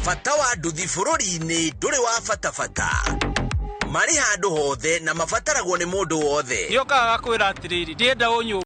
Bata wa nduthi bũrũri-inĩ ndũrĩ wa bata bata. Marĩ handũ hothe na mabataragwo nĩ mũndũ wothe. Nĩũkaga kwĩra atĩrĩrĩ, ndienda ũnyũ.